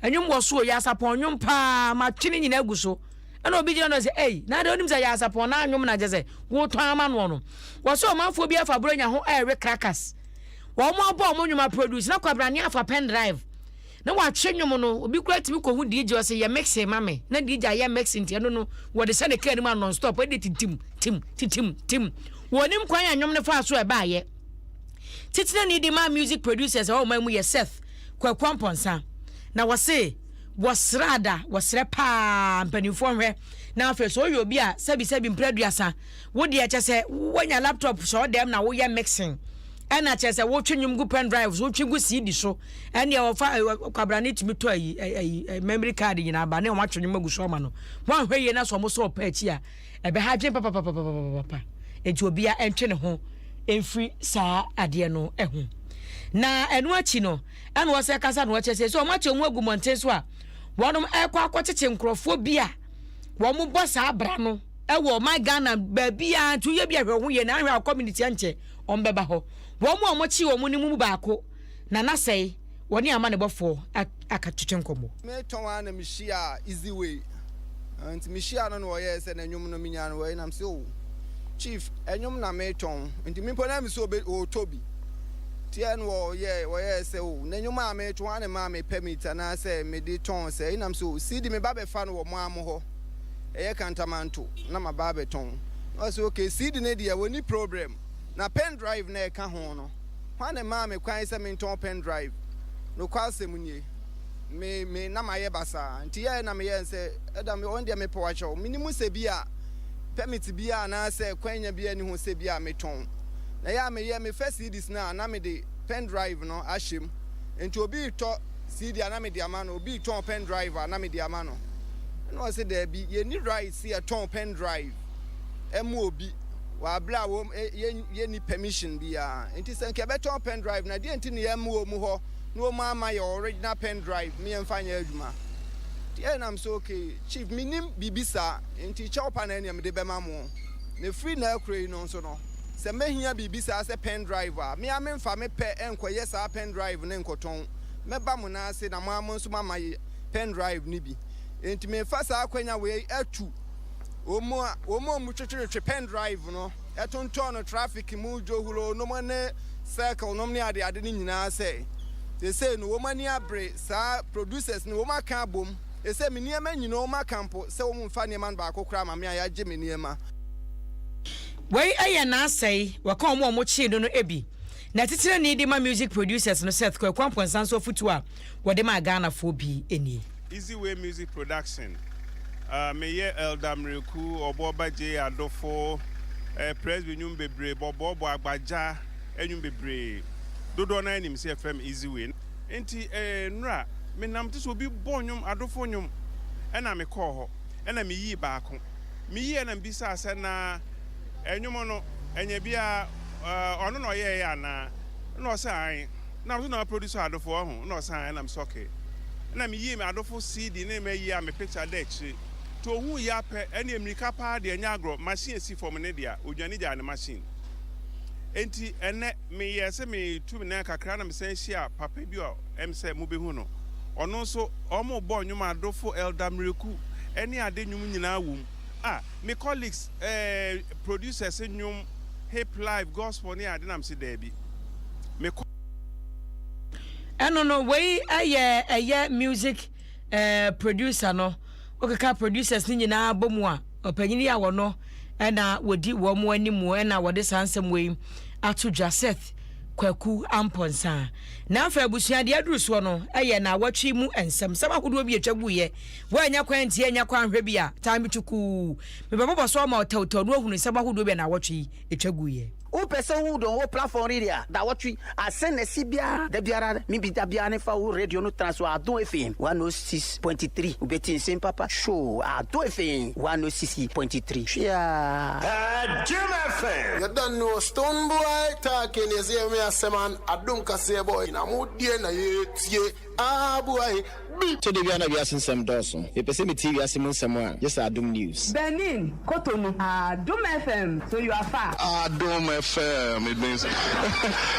ɛnwom wɔ so o yasapɔn nnwom paa matwe ne nyinaa gu so. Ɛna obi gyina no sɛ, ei, na adeɛ wonim sɛ yɛ asapɔn na anwom na kyɛ sɛ wotɔn ama noɔ no. Wɔsɛ ɔmanfoɔ bi afa Buronya ho ɛrewe crackers. Wɔn abɔ wɔn nnwom aproduce na Kwabrane afa pen drive na watwe nnwom no. Obi koraa tumi kɔhu DJ ɔsɛ yɛ mixing ma me na DJ ayɛ mixing nti ɛno no wɔde hyɛ ne kaa no mu a non stop ɛde titim tim titim tim. Wɔnim kwan a nnwom no faa so a ɛbaayɛ. Titenani de ma music producers a ɛwɔ ɔman mu yɛ Seth Kwaku Amponsah na wɔse wɔsrɛ ada wɔsrɛ paa mpanimfoɔ nhwɛ na afei sɛ ɔyɛ obi a sɛbi sɛbi mpere aduasa wo deɛ kyɛ sɛ woanya laptop hyɛ ɔdɛm na woyɛ mixing ɛna kyerɛ sɛ wotwe nnwom gu pen drive so wotwe gu CD so ɛneɛ wɔfa kwabrane tumi tɔ ayi ayi memory card nyinaa ba ne wɔn atwe nnwom agu so ama no wɔanhwɛ yie na sɛ wɔn sɔ ɔpɛ akyi a ɛbɛha adwene papapapapapa nti obia ɛntwe ne ho mfiri saa adeɛ no ho na ɛno akyi no ɛna wɔsɛ kasa na wɔkyerɛ sɛ sɛ wɔn akyɛ wɔn agu mmɔnten so a wɔnom ɛkɔ akɔkyekye nkurɔfoɔ bi a wɔn bɔ saa abra no ɛwɔ ɔman Ghana baabi a nti woyɛ bi ahwɛ ho yie na ahwɛ a community ɛnkyɛ wɔn bɛba hɔ wɔn a wɔkye wɔn no mu baako na nasɛe wɔne amanebɔfoɔ aka twetwe nkɔmmɔ. Metɔn ara na mehyiaa Easy Way nti mehyiaa no na ɔyɛɛ sɛ na nnwom no menya no wɔ na mese oh Chief nnwom na metɔn nti me mpo na mese obe ɔretɔ bi nti ɛna ɔyɛɛ ɔyɛɛ sɛ oh na nnwom a metɔn ana maa me permit anaasɛ mede tɔn sɛ ɛna mese oh CD me ba bɛfa no wɔ mo ara mo hɔ ɛyɛ Kantamanto na maba abɛtɔn na ɔse okay CD no deɛ wɔnni problem na pen drive na ɛka ho no Hwan na ɛmaa me kwan sɛ mentɔn pen drive? Nokwasɛm nie, me, me, na mayɛ basaa. Nti yɛɛ na meyɛɛ no sɛ, ɛda me, ɔno deɛ mepɛ wakyɛw. Menim sɛ bi a permit biara anaasɛ kwanya biara nni ho sɛ bi a metɔn. Na yɛ a meyɛ, mefa CDs no a, na mede pen drive no ahyɛ mu. Nti obi retɔ CD a na mede ama no, obi retɔn pen drive a na mede ama no. Ɛna ɔse daabi, yɛnni right sɛ yɛtɔn pen drive ma obi. wɔ aber a wɔ yɛnni permission biara. Ntsi sɛ nka yɛbɛtɔn pen drive no a, deɛn ntsi na yɛmma wɔn hɔ na wɔn amma yɛ original pen drive ma yɛmfa nyɛ adwuma? Ntsi ɛna mese okay chief mennim biribi saa ntsi kyɛw pa na ɛneɛ mede bɛma mo. Na ɛfiri nnɛ rekora yi no nso no, sɛ mɛhia biribi saa sɛ pen drive a, me ara memfa me pɛ nkɔyɛ saa pen drive no nkɔtɔn. Mɛba mo nan ase na mo ara mo nso moama yɛ pen drive no bi. Enti mefa saa akwanya wei atu Wɔn a wɔn a wɔtwetwetwe pen drive no tontɔn no traffic mu dwohuro nom ne circle nom ne adeade no nyinaa sɛ seesei no wɔn ani abere saa producers no wɔn aka abom seesei me nneɛma nyinaa wɔn aka mpo sɛ wɔn mfa nneɛma no baako koraa ma me a yɛagye me nneɛma. Wei yɛ n'asɛe, wɔka wɔn a wɔkyee no no bi. Na titenani de ma music producers no Seth Kwaku Amponsah nso afotuo a wɔde maa Ghanafoɔ bi nie. Easy Way Music Production, ah, meyɛ Elder Miraku, Ɔboɔba J. Adofo, eh, Presby nnwom bebree, Bɔbɔɔbɔ, Agbagya nnwom bebree. Dodoɔ no ara nim sɛ yɛfrɛ me Easy Way. Nti eh, nnora, menam te sɛ obi bɔ nnwom, Adofo nnwom, ɛna mekɔɔ hɔ, ɛna meyii baako. Meyiiɛ na mebisaa sɛ, na nnwom no, ɛnyɛ biara, eh, ɔno na ɔyɛeɛ anaa? Ɛna ɔsɛ ae. Na me so na produce adofo ɔho na ɔsan ae na me sɛ okay. Ɛna me yii me adofo CD ne mayi a me picture da akyire. Nti ohuu yi apɛ ɛneɛ mirika paa deɛ ɛnyɛ agorɔ machine esi fam ne dea odwane gyaa ne machine. Enti ɛnɛ me yɛɛ sɛ me tu me nan kakra na me san hyia papa bi a ɛm sɛ mo bɛhu no. Ɔno nso ɔmo bɔ nnwom adofo Elder Mireku ɛne ade nnwom nyinaa wom. Ah me colleagues eh producers nnwom hip life gospel ne ade na me se daabi. Mekɔ. Ɛno no wei ɛyɛ ɛyɛ music eh, producer no wokeka producers no nyinaa bɔ mu a ɔpanyin yi a wɔno ɛna wɔdi wɔn anim ɛna wɔde saa nsɛm wei ato dwa Seth Kwaku Amponsah na afei abusua deɛ aduru soɔ no ɛyɛ na awɔtwe mu nsɛm nsɛm ahodoɔ bi atwa guiɛ wɔanya kwan ntie anya kwan hwɛ bi a taa metukuu mebɛbɔbɔ so ama ɔtɛwtɛw no ahunu nsɛm ahodoɔ bi a na awɔtwe yi atwa guiɛ. Wo pɛ sɛ wo dɔn wo platform ri a dawɔtwe ase na ɛsi biara da biara me bi da biara ne fa wo radio no tena so Adom FM 106.3 wo bɛ ti nsem papa show Adom FM 106.3 hweaa. Jim FM. You don't know stone boy talking you see me a say man adum kaseɛ boy na mo die na ye tie ah boy bi. Tɔ da bi a na wiase nsɛm dɔɔso. Mepɛ sɛ metie wiase mu nsɛm a, gye sɛ Adom News. Benin, Cotonou. Adom FM, so you are far. Adom FM, it means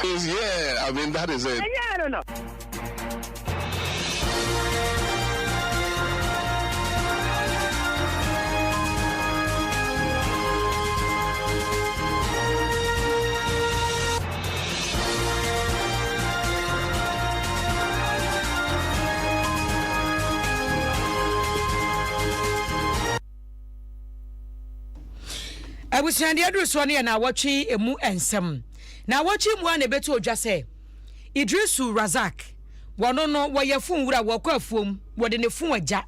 means yeah, I mean that is it. Ɛnyɛ ɛno no. Abusua deɛ aduru soɔ no yɛ naawɔtwe emu nsɛm. Naawɔtwe mu a na ɛbɛto odwa sɛ Idrisu Razak, wɔno no wɔyɛ fon wura, wɔkɔ afuom, wɔde ne fon agya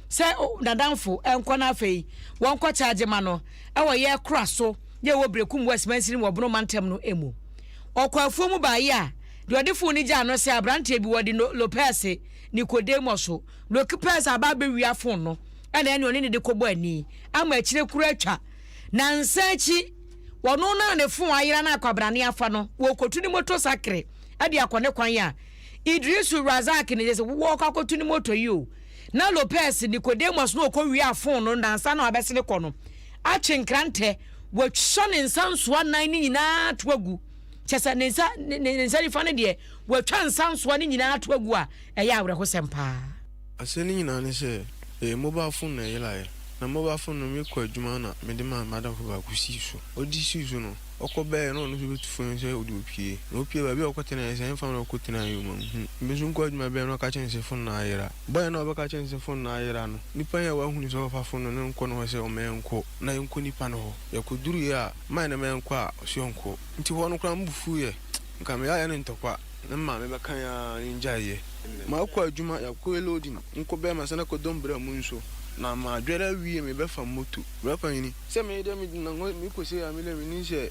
sɛ n'adamfo nkɔ na afei wɔnkɔ kyaagye ma no wɔ yɛ kora so yɛ wɔ Berekum West mansini wɔ Bono mantam no mu. Ɔkɔ afuom baeɛ a, deɛ ɔde fon no gyaa no sɛ aberanteɛ bi wɔde no Lopez Nicodemus Lopez aba abɛwia fon no ɛna ɛne ɔne ne de kɔbɔ ani ama akyire koro atwa. Nansa akyi, ɔno no a ne fon ayera no akwabrane afa no, wɔrekɔtu ne moto sakre de akɔ ne kwan a Idrisu Razak ne sɛ wɔrekɔ akɔtu ne moto yi o. Na Lopez Nicodemus no ɔkɔwiaa fon no nansa na wabɛsene kɔ no atwe nkrantɛ, watwa ne nsa nsoa nan no nyinaa ato agu. Kyɛ sɛ ne nsa ne nsa nifa no deɛ, watwa nsa nsoa no nyinaa ato agu a ɛyɛ awerɛhosɛm paa. Asɛm no nyinaa ne sɛ, ɛyɛ mobile phone na ɛyeraeɛ. Na mobile phone no mekɔ adwuma na mede maa m'adamfo baako sii so. Ɔde sii so no, ɔkɔ bɛɛ na ɔno nso bɛtu fam sɛ ɔde ɔpie. Na ɔpie baabi a ɔkɔtenaeɛ sɛ ɛmfa na ɔkɔtenaeɛ o manhu. Me nso nkɔ adwuma bɛɛ na ɔka kyerɛ me sɛ phone no ayera. Bɔe no a ɔbɛka kyerɛ me sɛ phone no ayera no, nipa yi a wahunu sɛ ɔbɛfa phone no no nkɔ ne hɔ sɛ ɔma yɛnkɔ na yɛnkɔ nipa no hɔ. Yɛkɔduruiɛ a, mae na ma yɛnkɔ a, ɔse ɔnkɔ. Nti hɔ no koraa me bo fuiɛ. Nka meyɛ ayɛ no ntɔkwa. Na me maame bɛka yɛn ara ne ngyaeɛ. Makɔ adwuma, yɛakɔyɛ loading, nkɔ bɛɛma sane akɔ dɔm bra mu nso. Na madwɛre awie me bɛfa moto. Bra panyini. Sɛ me deɛ me gyina hɔ me kɔ sei a me deɛ me nim sɛ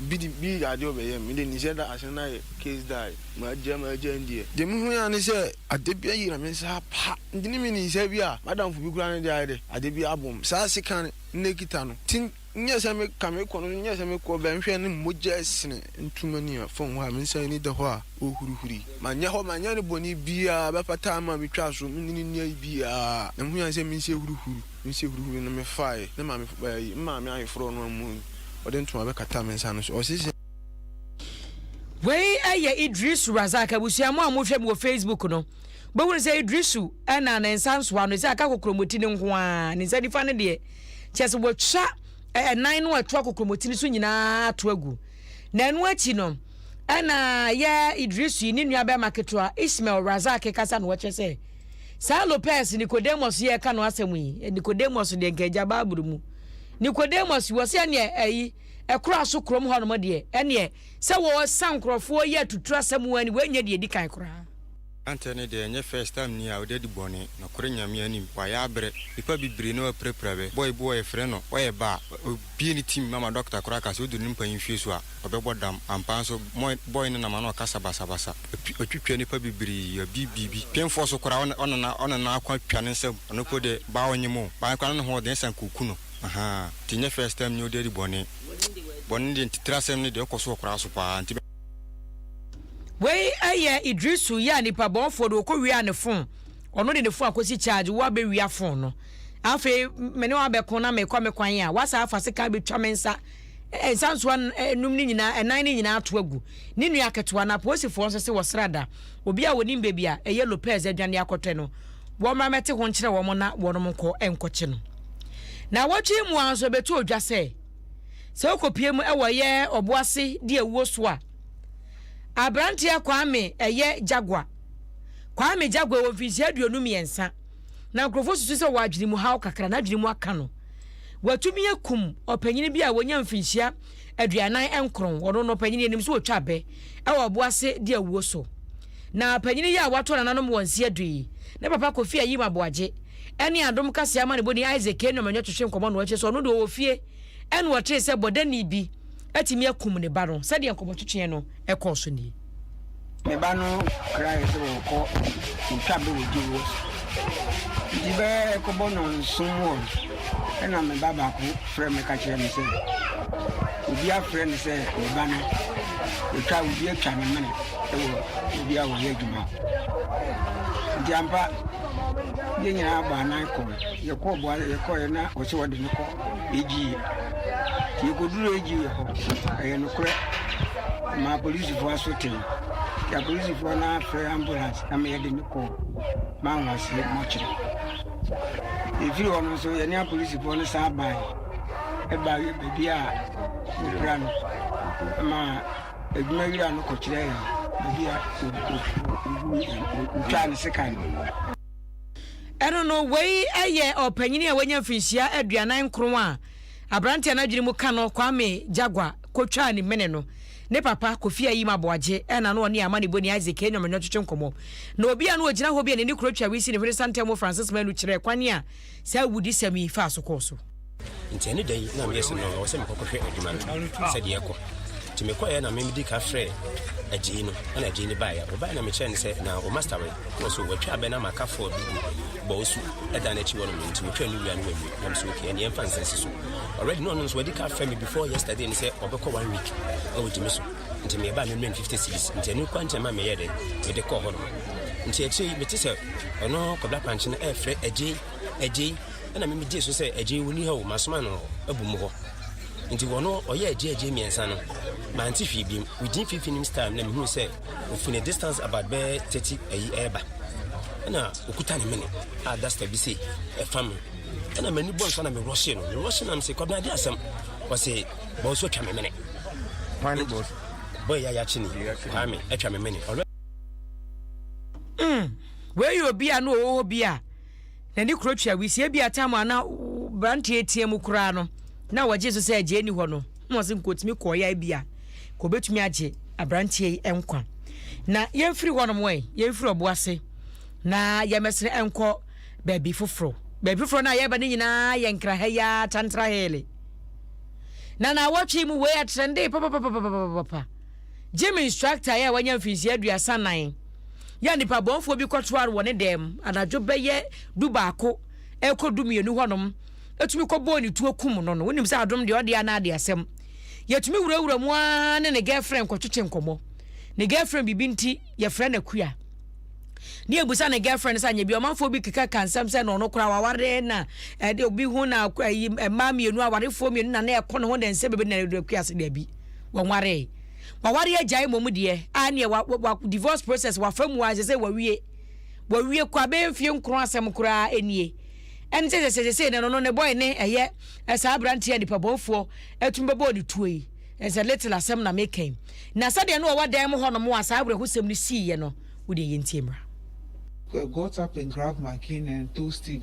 bi de bi yɛ adeɛ ɔbɛyɛ me deɛ nim sɛ da asɛm no ayɛ case die. Magya magya ndeɛ. Deɛ me hu ara ne sɛ ade bi ayera me nsa apa nti ne me nim sɛ bi a madamfo bi koraa ne deɛ ayɛ dɛ ade bi abom saa sekan no na ɛkita no nti Nyɛ sɛ me ka me kɔ no nyɛ sɛ me kɔ bɛ nhwɛ ne mogya ɛsene ntoma ni a fam hɔ a me nsa ani da hɔ a ɔhurihuri ma nyɛ hɔ ma nyɛ ne bɔne biaa bɛ pata ama me twa so me ne ne nni ayi biaa na me hu yan sɛ me nsa hurihuri me nsa hurihuri no me fae ne maame ayi me maame ayeforɔ no amu ɔde ntoma bɛ kata me nsa no so ɔse sɛ. Wei yɛ Idrisu Razak abusua mo a mohwɛ me wɔ Facebook no bɛhunu sɛ Idrisu na ne nsa nsoa no sɛ aka kokromoti no nko ara ne nsa nifa no deɛ Kyerɛ sɛ wɔatwa ɛnan no a ɛtoa kokromoti no so nyinaa ato agu. Na ɛno akyi no, ɛna yɛ Idrisu yi ne nua bɛrima ketewa Ismail Razak kasa na wɔkyerɛ sɛ saa Lopez Nicodemus yi ɛka no asɛm yi, Nicodemus deɛ nka agya Bible mu. Nicodemus wɔ sɛ ɛneɛ ɛyi ɛkora so kurom hɔnom deɛ ɛneɛ sɛ wɔsa nkurɔfoɔ yi atuturu asɛm wɔn ani wɔnyɛ deɛ ɛdi kan koraa. Aberanteɛ no deɛ ɛnyɛ first time ni a ɔde adi bɔne, nɔkorɛ Nyame anim, wayɛ abrɛ, nipa bebree na wapirapira bɛ, boy bi wɔ hɔ yɛfrɛ no, ɔyɛ ba a, ɔbie ne tim ama doctor koraa ka sɛ ɔduru ne mpanin mfie so a, ɔbɛbɔ dam, ampa nso boy no nam ano ɔkasa basabasa, watwitwa nipa bebree, wabi biribi, pemfoɔ so koraa ɔne n'ako atwa ne nsam, ɔno mpo deɛ baa ɔnyem o, baa koraa ne ho ɔden sɛ anka ɔku no, ahaa, nti nyɛ first time ni ɔde adi bɔne, bɔne deɛ ntitire asɛm no deɛ ɔkɔ so wɔ koraa so paa, nti. Wei yɛ Idrisu yɛ a nipa bɔnfoɔ de ɔkɔ wia ne phone ɔno de ne phone akɔsi charge wo abɛ wia phone no afei me ne wabɛko na mekɔ me kwan a wasa afa sekan abɛtwa me nsa nsa nsoa num ne nyinaa ɛnan ne nyinaa ato agu ne nua ketewa na apolisifoɔ nso se wɔsra da obi a wɔnim baabi a ɛyɛ Lopez adwane akɔtɛ no wɔmmra mɛte ho nkyerɛ wɔn na wɔnom nkɔ nkɔkye no na wɔtwe mu a nso ɛbɛtu odwa sɛ Sɛ wokɔpue mu wɔ ɛyɛ ɔboase di awuo so a, aberanteɛ Kwame ɛyɛ Jaguar. Kwame Jaguar wɔ mfinhyia 23 na nkurɔfoɔ susu sɛ ɔwɔ adwene mu haw kakra, n'adwene mu aka no. Watumi akum ɔpanyini bi a wɔnya mfinhyia 49, ɔno no ɔpanyini anim so wɔtwa abɛ ɛwɔ ɔboase di awuo so. Na panyini yi a wato nananom wɔ nseɛ du yi, ne papa Kofi Ayim Aboagye ɛne Adom Kaseɛ amanebɔni Isaac Kenu Amenyo twetwe nkɔmmɔ na ɔkyerɛ sɛ ɔno deɛ ɔwɔ fie ɛna ɔtee sɛ bɔdani bi atumi akum ne ba no. Sɛdeɛ nkɔmmɔtwetweɛ no kɔɔ so nie. Me ba no kraeɛ sɛ ɔrekɔ ɔtwa bɛ wɔ Gyewoɔ so. Nti bɛyɛ ɛkɔbɔ nnɔnson mu hɔ no, ɛna me ba baako frɛ me ka kyerɛ me sɛ obi afrɛ no sɛ ne ba no ɔtwa obi atwa ne mene wɔ obi a wɔyɛ adwuma. Nti ampa yɛn nyinaa bɔ anan kɔɔ yɛkɔɔ boa yɛkɔɛ na ɔsɛ wɔde no kɔ AGA. Nti yɛkɔduruu AGA hɔ, ɛyɛ nokorɛ, maa polisifoɔ aso tee. Nti apolisifoɔ no afrɛ ambulance ama yɛde no kɔɔ Manwase mɔkyere. Yɛfiri hɔ no nso, yɛne apolisifoɔ no san bae, ɛbaa baabi a wɔpira no ma adwuma wura no kɔkyerɛɛ yɛn baabi a wɔtwaa ne sekan no. Ɛno no, wei yɛ ɔpanyin a wanya mfinhyia 49 a Aberanteɛ a n'adwene mu ka no, Kwame Jaguar, kɔtwaa ne mene no. Ne papa, Kofi Ayim Aboagye, na na ɔne amanebɔni Isaac Enyɔmenyɔ twetwe nkɔmmɔ. Na obi a na ɔgyina hɔ bi a n'ani kura twa wisi ne hwene santam Francis Manu kyerɛɛ kwan a saa awudisɛm yi faa so kɔɔ so. Nti ɛne da yi na meyɛ sɛ no ɛwɔ sɛ mekɔkɔhwɛ adwuma no sɛdeɛ ɛkɔ. Nti mekɔeɛ na medi ka frɛ agyei no ɛna agyei no baeɛ. Ɔbaeɛ na mekyerɛ no sɛ na o master wei na so watwa abɛ no ama akafoɔ bi gu bɔɔ su ɛdan no akyi hɔ nom nti wɔtwa no wia no wawie. Na mesɛ okay ɛne ɛmfa nsa si so. Already na ɔno nso wadi ka frɛ me before yesterday no sɛ ɔbɛkɔ one week ɛwɔ gyimi so. Nti meyɛbaa me mmerɛ 50 cedis nti ɛno kwan nti ma meyɛ dɛ mede kɔɔ hɔ nom. Nti akyire yi mete sɛ ɔno Kɔbla Pankye no ɛrefrɛ agyei agyei Ɛna me megyee so sɛ, Agyei, ɔnni ha o, masoma no abu mu hɔ. Nti ɔno ɔyɛɛ agyei agyei mmiɛnsa no, mante hwee biom. Within 15 minutes time na mehuu sɛ ɔfiri ne distance about bɛyɛ 30 ayi ɛreba. Ɛna ɔkuta ne mene a duster bi sei ɛfam no. Ɛna m'ani bɔ nso na me rɔhye no. Me rɔhye na mese, Kwabena ade asɛm. Ɔse, bɔɔ so atwa me mene. Hwan ne bɔɔ so? Bɔɔ yi a yɛakye ne Kwame atwa me mene. Mm, wei yɛ obi a na ɔwɔ hɔ bi a N'ani koro tua wisie. Ebia tam a na aberanteɛ retea mu koraa no, na wɔgye so sɛ agye nni hɔ no, na wɔse nka ɔtumi kɔeɛ a ebia nka ɔbɛtumi agye aberanteɛ yi nkwa. Na yɛmfiri hɔnom ɛ, yɛmfiri ɔbo ase na yɛmmɛsene nkɔ baabi foforɔ. Baabi foforɔ no a yɛreba no nyinaa yɛ Nkraha yi ara, Tantra Hill. Na naawɔtwe mu wei ɛtrɛndee papapapapapapa. Gym instructor yi a wanya mfinhyia 34 yɛ a nipabɔnfoɔ bi kɔtoa no wɔ ne dan mu anadwo bɛyɛ 11 ɛrekɔ 12 hɔnom tumi kɔbɔɔ ne tuo kum no no. Wonim sɛ adom deɛ ɔde anaa de asɛm. Yɛtumi wurawura mu ara ne ne girlfriend kɔtwetwe nkɔmmɔ. Ne girlfriend biribi nti yɛfrɛ no Akua. Ne yɛbusa ne girlfriend sɛ anyɛ bi ɔmanfoɔ bi keka ka nsɛm sɛ na ɔno koraa waware na ɛde obi ho na ayi mmaa mmienu awarefoɔ mmienu na na ɛkɔ ne ho na nsɛm bebree na Akua sɛ daabi wɔnwaree. Waware agyae mmom deɛ a neɛ wa wa divorce process wafa mu a ɛsɛ sɛ wawie wawie kɔ abɛyɛ mfie nkron asɛm koraa nie ɛne sɛ sɛ sɛ sɛ no no ne boy ne ɛyɛ saa aberanteɛ a nipa bɔnfoɔ atumi bɛbɔɔ ne tuo yi ɛsɛ little asɛm na meka yi na sɛdeɛ no ɔwɔ dan mu hɔ nom a saa awerɛhosɛm no siiɛ no wodeɛ yɛntie mmra. Got up and grabbed my cane and told Steve,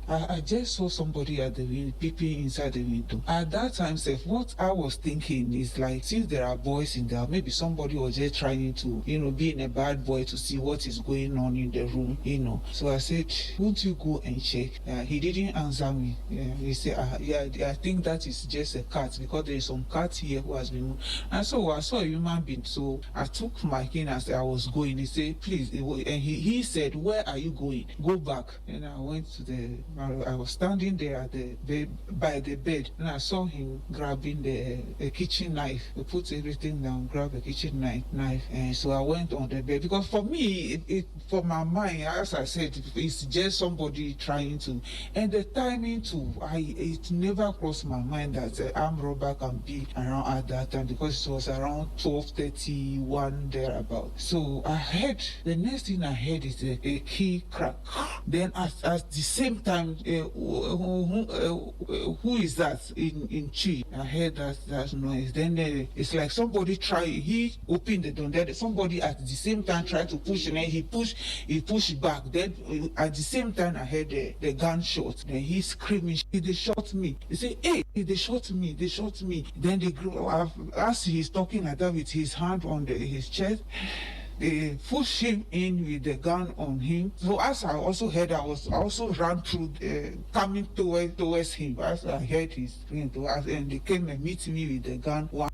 uh, I, I just saw somebody at the window, peeping inside the window. At that time, Seth, what I was thinking is like, since there are boys in there, maybe somebody was just trying to, you know, being a bad boy to see what is going on in the room, you know. So I said, won't you go and check? Uh, he didn't answer me. Yeah, he said, uh, yeah, I think that is just a cat because there is some cat here who has been. And so I saw a human being. So I took my cane as I was going. He said, please, and he, he said, where are you going? Go back. And I went to the, I was standing there at the bed, by the bed, and I saw him grabbing the a kitchen knife. He put everything down, grabbed a kitchen knife, knife, and so I went on the bed because for me, it, it for my mind, as I said, it's just somebody trying to, and the timing too. I it never crossed my mind that uh, armed robber can be around at that time because it was around 12:31 thereabout. So I heard the next thing I heard is a, a key crack. Then at, at the same time, uh, who, uh, who is that in in Chi? I heard that that noise. Then uh, it's like somebody try. He opened the door. Then somebody at the same time tried to push, and then he pushed. He pushed back. Then uh, at the same time, I heard the, the gunshot. Then he screaming. They shot me. He said, "Hey!" They shot me. They shot me. Then they grew as he's talking like that with his hand on the, his chest. They pushed him in with the gun on him. So as I also heard, I was I also ran through, uh, coming toward, towards him. As I heard his scream, and they came and meet me with the gun. One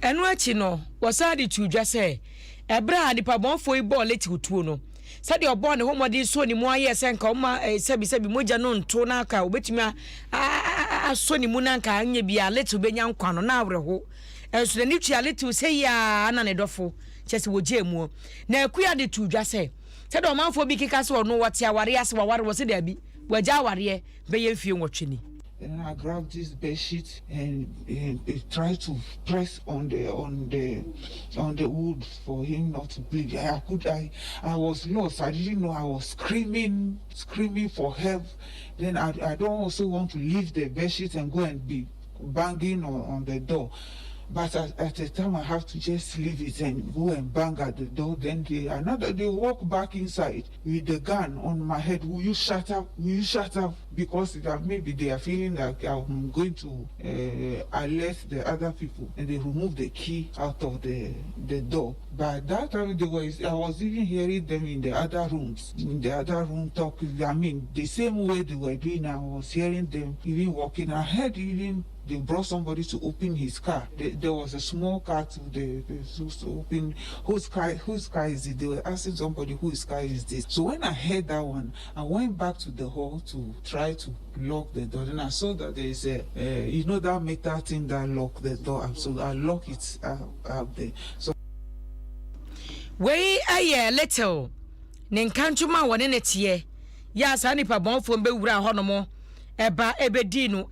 Ɛno akyi no, wɔsan de too dwa sɛ, ɛberɛ a nipabɔnfoɔ yi bɔɔ Little tuo no, sɛdeɛ ɔbɔɔ ne ho mmɔden sɔɔ ne mu ara yɛɛ sɛ anka ɔmma eh, sɛbisɛbi mogya no nto na anka ɔbɛtumi asɔ ne mu na anka anyɛ bi a Little bɛnya nkwa no, na awerɛho. Nso n'ani tua Little sɛ yi ara na ne dɔfo, kyerɛ sɛ wɔgyaa muo. Na Akua de too dwa sɛ, sɛdeɛ ɔmanfoɔ bi keka sɛ ɔno ɔte awareɛ ase, waware, wɔse daabi, wagya awareɛ bɛyɛ mfie nwɔtwe ni. Then I grabbed this bed sheet and, and, and tried to press on the on the on the wood for him not to bleed. I could I I was lost. I didn't know I was screaming screaming for help. Then I I don't also want to leave the bed sheet and go and be banging on, on the door. But at, at the time I have to just leave it and go and bang at the door. Then they another they walk back inside with the gun on my head. Will you shut up? Will you shut up? Because that maybe they are feeling like I'm going to uh, alert the other people, and they remove the key out of the the door. By that time, they was I was even hearing them in the other rooms, in the other room talking. I mean, the same way they were doing, I was hearing them even walking. I heard even they brought somebody to open his car. There was a small car to the, the to open. Whose car? Whose car is it? They were asking somebody whose car is this. So when I heard that one, I went back to the hall to try to lock the door. Then I saw that there is a, uh, you know, that metal thing that lock the door up. So I lock it up, up there. So. Wei yɛ Little ne nkantom a wɔne no teɛ yɛ a saa nnipa bɔnfoɔ no bɛwuraa hɔnom ɛba ɛbɛdii no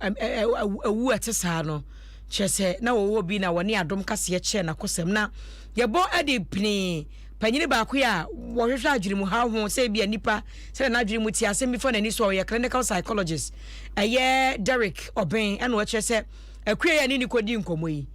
awu ɛte saa no kyerɛ sɛ na wɔwɔ bi na wɔne adom kaseɛ kyɛɛ n'akosɛm na yɛbɔ de pinii panyini baako yi a wɔhwehwɛ adwene mu haw ho sɛ ebi a nipa sɛdeɛ n'adwene mu te asɛm bi fa n'ani so a ɔyɛ clinical psychologist ɛyɛ Derek Ɔben ɛna ɔkyerɛ sɛ akua yi a ne ne kɔdi nkɔmmɔ yi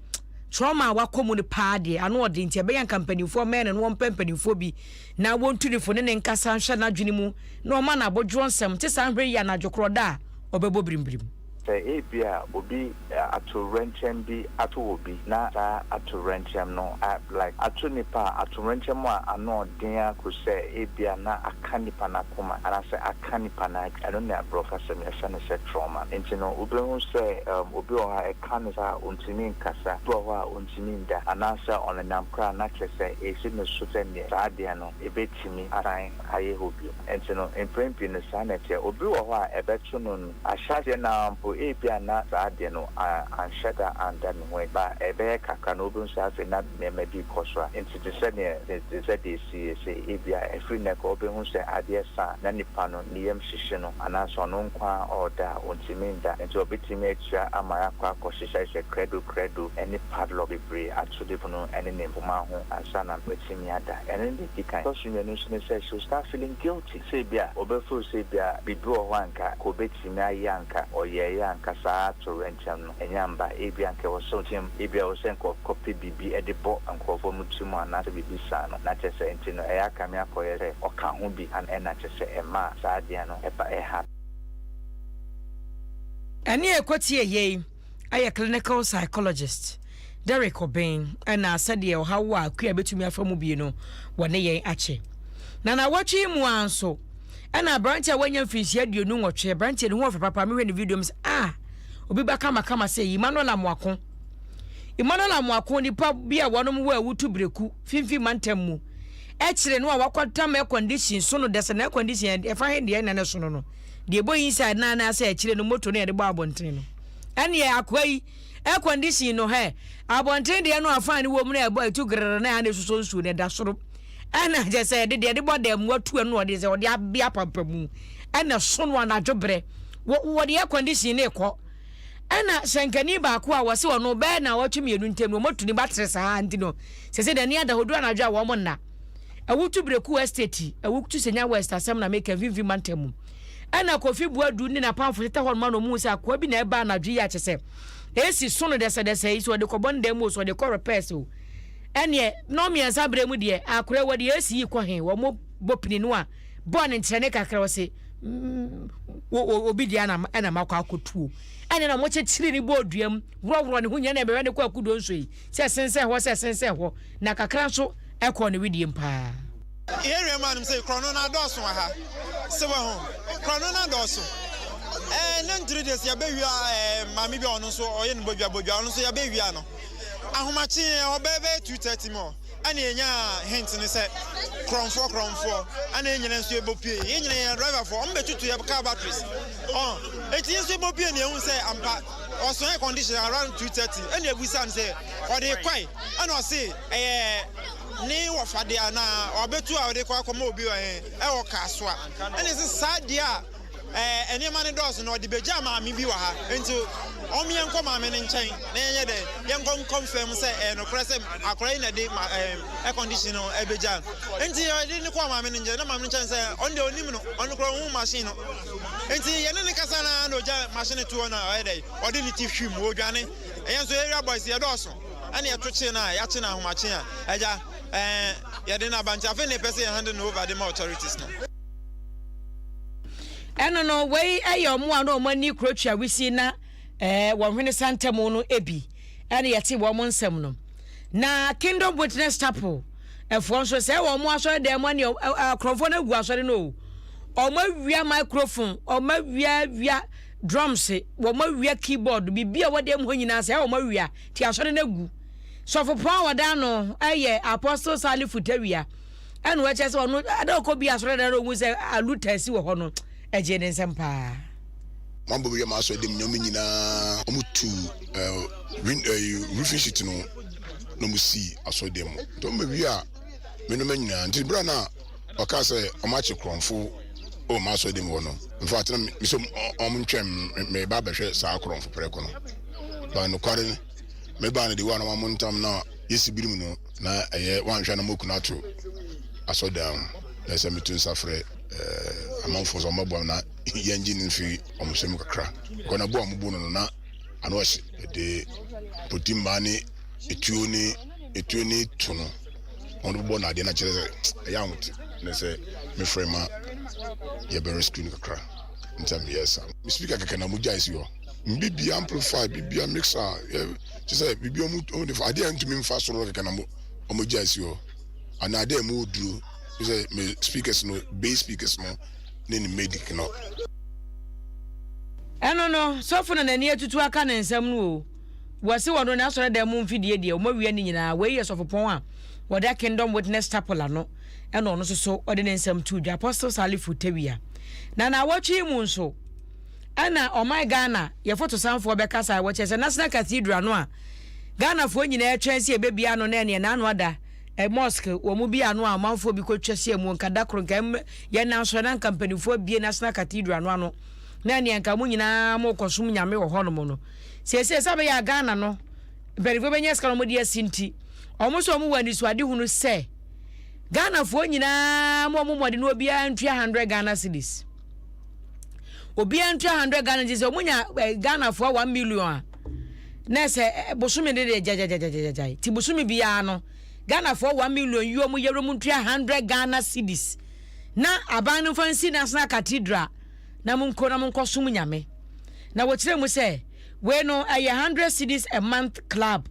Trauma a wakɔ mu no paa deɛ, ano ɔden nti ɛbɛyɛ anka mpanimfoɔ mmɛn no na wɔmpɛ mpanimfoɔ bi na wɔntu ne fo ne ne nkasa nhwɛ n'adwene mu na wɔma no abodwoɔ nsɛm te saa nhwɛ yie anadwo korɔ da a ɔbɛbɔ birimbirim. Sɛ ebia obi atowerɛnkyɛm bi ato obi na saa atowerɛnkyɛm no a like ato nipa a, atowerɛnkyɛm a ano ɔden ara kosi sɛ ebia na aka nipa no akoma anaasɛ aka nipa no adwene, ɛno na aborɔfasɛm yɛfrɛ no sɛ trauma. Nti no wobɛhu sɛ obi wɔ hɔ a ɛka no saa a ɔntumi nkasa, obi wɔ hɔ a ɔntumi nda, anaasɛ ɔnenam koraa a na kyerɛ sɛ ɛresi ne so sɛ neɛ saa adeɛ no ɛbɛtumi asan ayɛ hɔ bio. Nti no mprɛn pii no saa na ɛteɛ. Obi wɔ hɔ a ɛbɛto no no ahyɛaseɛ no ara mpo ebia na saa adeɛ no anhyɛ da anda ne ho adi, but ɛbɛyɛ kakra no wobɛhu sɛ afei na nneɛma bi rekɔ so a nti te sɛ neɛ te sɛ deɛ ɛsiiɛ sei, ebia ɛfiri nnɛ kɔ wobɛhu sɛ adeɛ sa a na nipa no ne yam hyehye no anaasɛ ɔno nko ara ɔreda a ɔntumi nda nti ɔbɛtumi atua ama yɛakɔ akɔhyehyɛhyehyɛ krɛdo krɛdo ne padlock bebree ato ne pono ne ne mpoma ho ansa na watumi ada. Ɛno ne deɛ ɛdi kan. Ɛtɔ so mmienu nso ne sɛ she will start feeling guilty sɛ ebia ɔbɛfeel sɛ ebia biribi wɔ hɔ a anka anka ɔbɛtumi ayɛ a anka ɔyɛeɛ a anka saa atoyerɛnkyɛm no ɛnyɛ amba. Ebia anka ɛwɔ sɛ ɔteam, ebia ɛwɔ sɛ anka ɔkɔpɛ biribi de bɔ nkurɔfoɔ no ti mu anaasɛ biribi saa no, na kyerɛ sɛ nti no ɛyɛ akame akɔyɛ sɛ ɔka ho bi ɛna kyerɛ sɛ ɛma saa adeɛ no ɛba ɛha. Ɛnne a ɛkɔtiee yei yɛ clinical psychologist Derek Obeng na sɛdeɛ ɔhaw a akua bɛtumi afa mu bi no wɔne yɛn akyɛ. Na nawɔtwe yi mu ara nso ɛna aberanteɛ a wanya mfirinhyia 28, aberanteɛ ne ho ɔfɛ papa, mehwɛ ne video mu sɛ ah, obi ba kamakama sɛ yi, Emmanuel Amoako. Emmanuel Amoako, nipa bi a wɔnom wɔ awutu breku finfin mantam mu, ɛkyerɛ no a wakɔtam air condition so no dɛsɛ na air condition ɛfa he deɛ na ne so no no deɛ ɛbɔ inside na anaasɛ akyire no moto no yɛde bɔ abɔnten no ɛneɛ akoa yi air condition no hɛ abɔnten deɛ no afan no wɔ mu na ɛbɔ ɛtu grrr na ɛna ɛsosɔ nsuo no ɛda soro ɛna kyɛ sɛ ɛde deɛ ɛde bɔ dɛm watu ɛno ɔde sɛ ɔde abe apampamu ɛna so no anadwo berɛ wɔde air condition no rekɔ ɛna hyɛnkani baako a wɔse ɔno bɛyɛ na wɔtwe mmienu ntam no wɔatu ne ba tere saa nti no sɛ sɛ n'ani ada hɔ du anadwo a wɔn nna Awutu Breku Estate, Awutu Senya West asɛm na meka mfimfini mantam mu. Ɛna Kofi Boadu ne n'apamfo tetɛ hɔ nom a na wɔn hu sɛ akoa bi na ɛba anadwo yi a kyɛ sɛ AC so no dɛsɛdɛsɛ yi sɛ ɔde kɔbɔ ne dan mu o sɛ ɔde kɔ repairs o ɛneɛ nnɔn mmiɛnsa berɛ mu deɛ akora yi wɔde AC yi kɔ he wɔn bɔ pini no a bɔɔ ne nkyerɛne kakra ɔse obi deɛ ɛna makɔ akɔtuo ɛne na wɔkyekyere ne bɔɔ dua mu worɔworɔ ne ho nyina na ɛbɛhwɛ ne kɔ akudo nso yi sɛ sensɛn hɔ sɛ sensɛn hɔ na kakra nso ɛkɔɔ ne wedeɛ mu paa. Yɛn wura mu anom sɛ korɔno no adɔɔso wɔ ha. Sɛ wahu, korɔno no adɔɔso. Ɛɛ ne ntiri deɛ sɛ yɛbɛwia ɛɛ maame bi a ɔno nso ɔyɛ no bodwa bodwa ɔno nso yɛbɛwia no. Ahomakye yɛn ɔbɛyɛ bɛyɛ 2:30 mu hɔ ɛna yɛnya hint no sɛ korɔmfoɔ korɔmfoɔ ɛna yɛn nyinaa nso yɛbɔ pie. Yɛn nyinaa yɛn driverfoɔ wɔn bɛtutu yɛ car batteries. Ɔn eti yɛn nso yɛbɔ pie na yɛhu sɛ ampa ɔso air condition around 2:30 ɛna yɛbisa no sɛ ɔde kɔe ɛna ɔse ɛyɛ ne wɔfa deɛ anaa ɔbɛtu a ɔde kɔ akɔma obi wɔ he ɛwɔ Kasoa ɛna ɛsɛ saa deɛ a ɛɛ nneɛma no dɔɔso no ɔde bɛgya maame bi wɔ ha nti ɔmo yɛnkɔ maame no nkyɛn na yɛnyɛ dɛ yɛnkɔ nkɔmfɛm sɛ ɛyɛ nokorɛ sɛ akora yi na ɛde ma ɛɛ air condition no ɛbɛgya no nti yɛde ne kɔɔ maame no nkyɛn na maame no nkyɛn sɛ ɔno deɛ ɔnim no ɔno koraa ɔhu machine no nti yɛne ne kasa na na ɔgya machine to hɔ na ɔyɛ dɛ ɔde ne ti hwim ɔdwane ɛyɛ nso area boys yɛdɔɔso. Ɛna yɛto kyee no a yɛakye no ahomakye a agya ɛɛ yɛde no aba nti afei na yɛpɛ sɛ yɛ handle no over de ma authorities no. Ɛno no, wei yɛ wɔn a na wɔn ani kuro tua wisi na ɛɛ wɔn hwene santam no bi ɛna yɛte wɔn nsɛm no. Na Kingdom Witness Chapel ɛfoɔ nso sɛ wɔn asɔre dan mu ɛne akorɔmfoɔ no agu asɔre no o. Wɔn awia microphone, wɔn awia awia drums, wɔn awia keyboard, biribi a wɔde mu hɔ nyinaa sɛ wɔn awia ti asɔre no agu. Sɔfopɔn a wɔda ano yɛ Apostle Salifu Tawia. Ɛna wɔkyerɛ sɛ ɔno ada ɔkɔ bi asɔre dan no ohun sɛ aluta si wɔ hɔ no, ɛgyee ne nsam paa. Wɔn abɔ wia m'asɔre dɛm nneɛma nyinaa. Wɔn tu ɛɛ win ɛɛ roofing sheet no na wɔn si asɔre dɛm mu. Nti wɔn bɛ wia me nneɛma nyinaa. Nti bere a na ɔka sɛ wɔn akye korɔnfo wɔ m'asɔre dɛm hɔ no, in fact na me sɛ wɔn ntwɛn me ba abɛhwɛ saa korɔnfo prɛko no. Ba nokware me baa no de wɔ a na wɔn ntam na yɛsi birim no. Na ɛyɛ wanhwɛ na mokunu ato asɔrdan ho na ɛsɛ meto nsa frɛ eh, amanfoɔ sɛ wɔmmɛboa na yɛngye no mfiri wɔn nsam kakra kɔ na bo a wɔbu no no na ano ɔhye ɛde poti mmaa ne etuo ne etuo ne to no wɔn bobɔ no adeɛ na kyerɛ sɛ ɛyɛ ahote na sɛ mefrɛ ma yɛbɛ rescue no kakra nti a meyɛ saa me speaker kɛkɛ na mogyae si hɔ bibia amplify bibia mixer Kyerɛ sɛ biribi a wɔn de fa adeɛ a ntumi nfa soro kɛkɛ na wɔn gya asi hɔ anaa adeɛ a ɛmu duro sɛ me speakers no bass speakers no ne ne medic no. Ɛno no, sɔfo na n'ani atutu aka ne nsɛm no o. Wɔse wɔno n'asɔredan mu mfidie deɛ, wɔawia ne nyinaa. Wei yɛ sɔfopɔn a wɔda Kingdom Witness Chapel ano, ɛna ɔno nso so ɔde ne nsɛm too dwa, Apostle Salifu Tawia. Na naawɔtwe yi mu nso, Ɛna ɔman Ghana yɛ fotosanfoɔ bɛkasa a wɔkyerɛ sɛ National Cathedral no a Ghanafoɔ nyinaa twɛn sɛ yɛbɛbie ano no ɛneɛ n'ano ada ɛ mosque wɔn mu bi ano a ɔmanfoɔ bi kɔtwa hyia mu nka da koro nka yɛn nan so na nka mpanimfoɔ abie National Cathedral no ano na ɛneɛ nka mo nyinaa mo kɔsom nyame wɔ hɔnom no seesei sɛ bɛyɛ a Ghana no mpanimfoɔ bɛnya sika na wɔde asi nti wɔn nso wɔn wɔ anisoadehunu sɛ Ghanafoɔ nyinaa mo wɔn mmɔden obiara ntua 100 Ghana cedis. Obiara ntua 100 Ghana nti sɛ wɔn nya eh, Ghanafoɔ 1 million a na sɛ eh, bosome de deɛ gyagyagyagyagyae ti bosome biara no Ghanafoɔ 1 million yi wɔn yɛrɛ mu ntua 100 Ghana cedis na aban no nfa nsi National Cathedral na mo nko na mo nkɔ som nyame na wɔkyerɛ mu sɛ wei no ɛyɛ 100 cedis a month club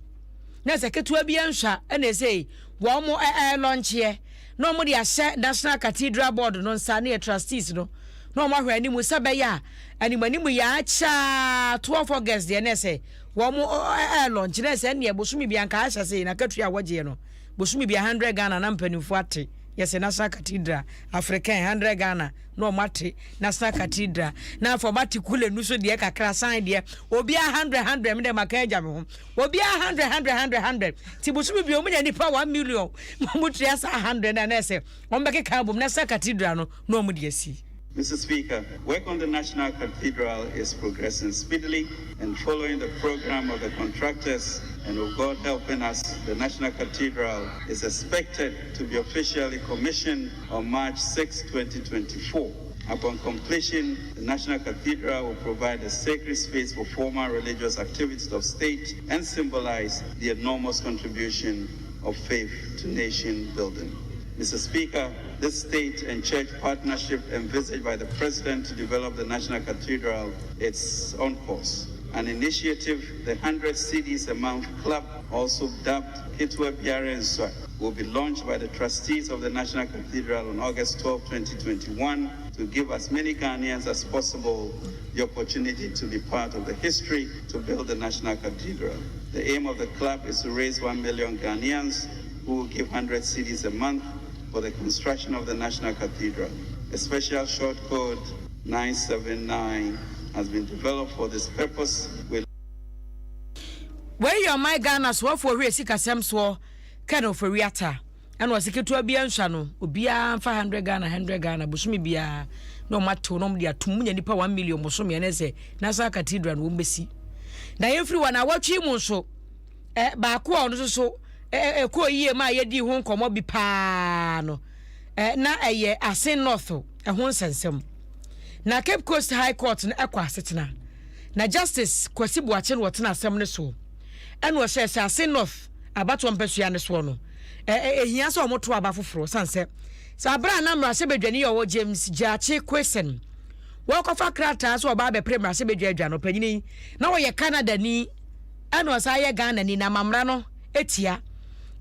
na sɛ ketewa bi nhwa ɛna ɛsɛ wɔn mo ɛɛ lɔnkyeɛ na wɔde ahyɛ National Cathedral Board no nsa ne yɛ trustees no na wɔn ahwɛ anim sɛ bɛyɛ a anim anim yɛ akyɛ a 12 August deɛ na ɛsɛ wɔn ɛɛ lɔnkye na ɛsɛ ɛneɛ bosome bi anka ahyɛ se na katua a wɔgyeɛ no bosome bi 100 Ghana na mpanimfoɔ ate yɛsɛ National Cathedral African 100 Ghana na wɔn ate National Cathedral na afɔ wɔn ate kule nu so deɛ kakra san deɛ obiara 100 100 mi dɛ maka agya me ho Obiara hundred hundred hundred hundred ti bosome bi wɔn nya nipa 1 million ma wɔn tua saa 100 na ɛsɛ wɔn bɛkeka abom na sa cathedral no na wɔn de asi. Mr. Speaker, work on the National Cathedral is progressing speedily and following the program of the contractors and with God helping us, the National Cathedral is expected to be officially commissioned on March 6, 2024. Upon completion, the National Cathedral will provide a sacred space for formal religious activities of state and symbolize the enormous contribution of faith to nation building. Mr. Speaker, this state and church partnership envisaged by the President to develop the National Cathedral is on course. An initiative, the 100 Cedis a Month Club, also dubbed Kitwa Biare will be launched by the trustees of the National Cathedral on August 12, 2021, to give as many Ghanaians as possible the opportunity to be part of the history to build the National Cathedral. The aim of the club is to raise 1 million Ghanaians who will give 100 cedis a month for the construction of the National Cathedral. A special short code 979 has been developed for this purpose. We Wei yɛ ɔman Ghana soafoɔ hwɛ sikasɛm soɔ Ken Ofori-Atta ɛna ɔse ketewa biara nsua no obiara mfa 100 Ghana 100 Ghana bosome biara na ɔmo atew na ɔmo de atum nya nipa 1 million bosome ɛne sɛ National Cathedral no wɔn bɛsi na yɛmfiri wɔ na awɔtwe mu nso ɛ baako a ɔno nso so ɛ ɛkɔɔ yie ma yɛdii ho nkɔmmɔ bi paa no ɛ na ɛyɛ Asen North ɛho nsɛnsɛm na Cape Coast High Court no ɛkɔ asetena na Justice Kwasi Boakye no wɔtena asɛm no so ɛna ɔhyɛ sɛ Asen North. abatoɔ mpasua no soɔ no, ɛhia sɛ wɔto aba foforɔ sane sɛ sɛ aberɛ a na mmarahyɛbadwani a ɔwɔ James Gyakye Quayson wɔrekɔfa krataa sɛ ɔba abɛpere mmarahyɛbadwa adwa no panyini yi na ɔyɛ Canadani ɛna ɔsan yɛ Ghanani na amammerɛ no tia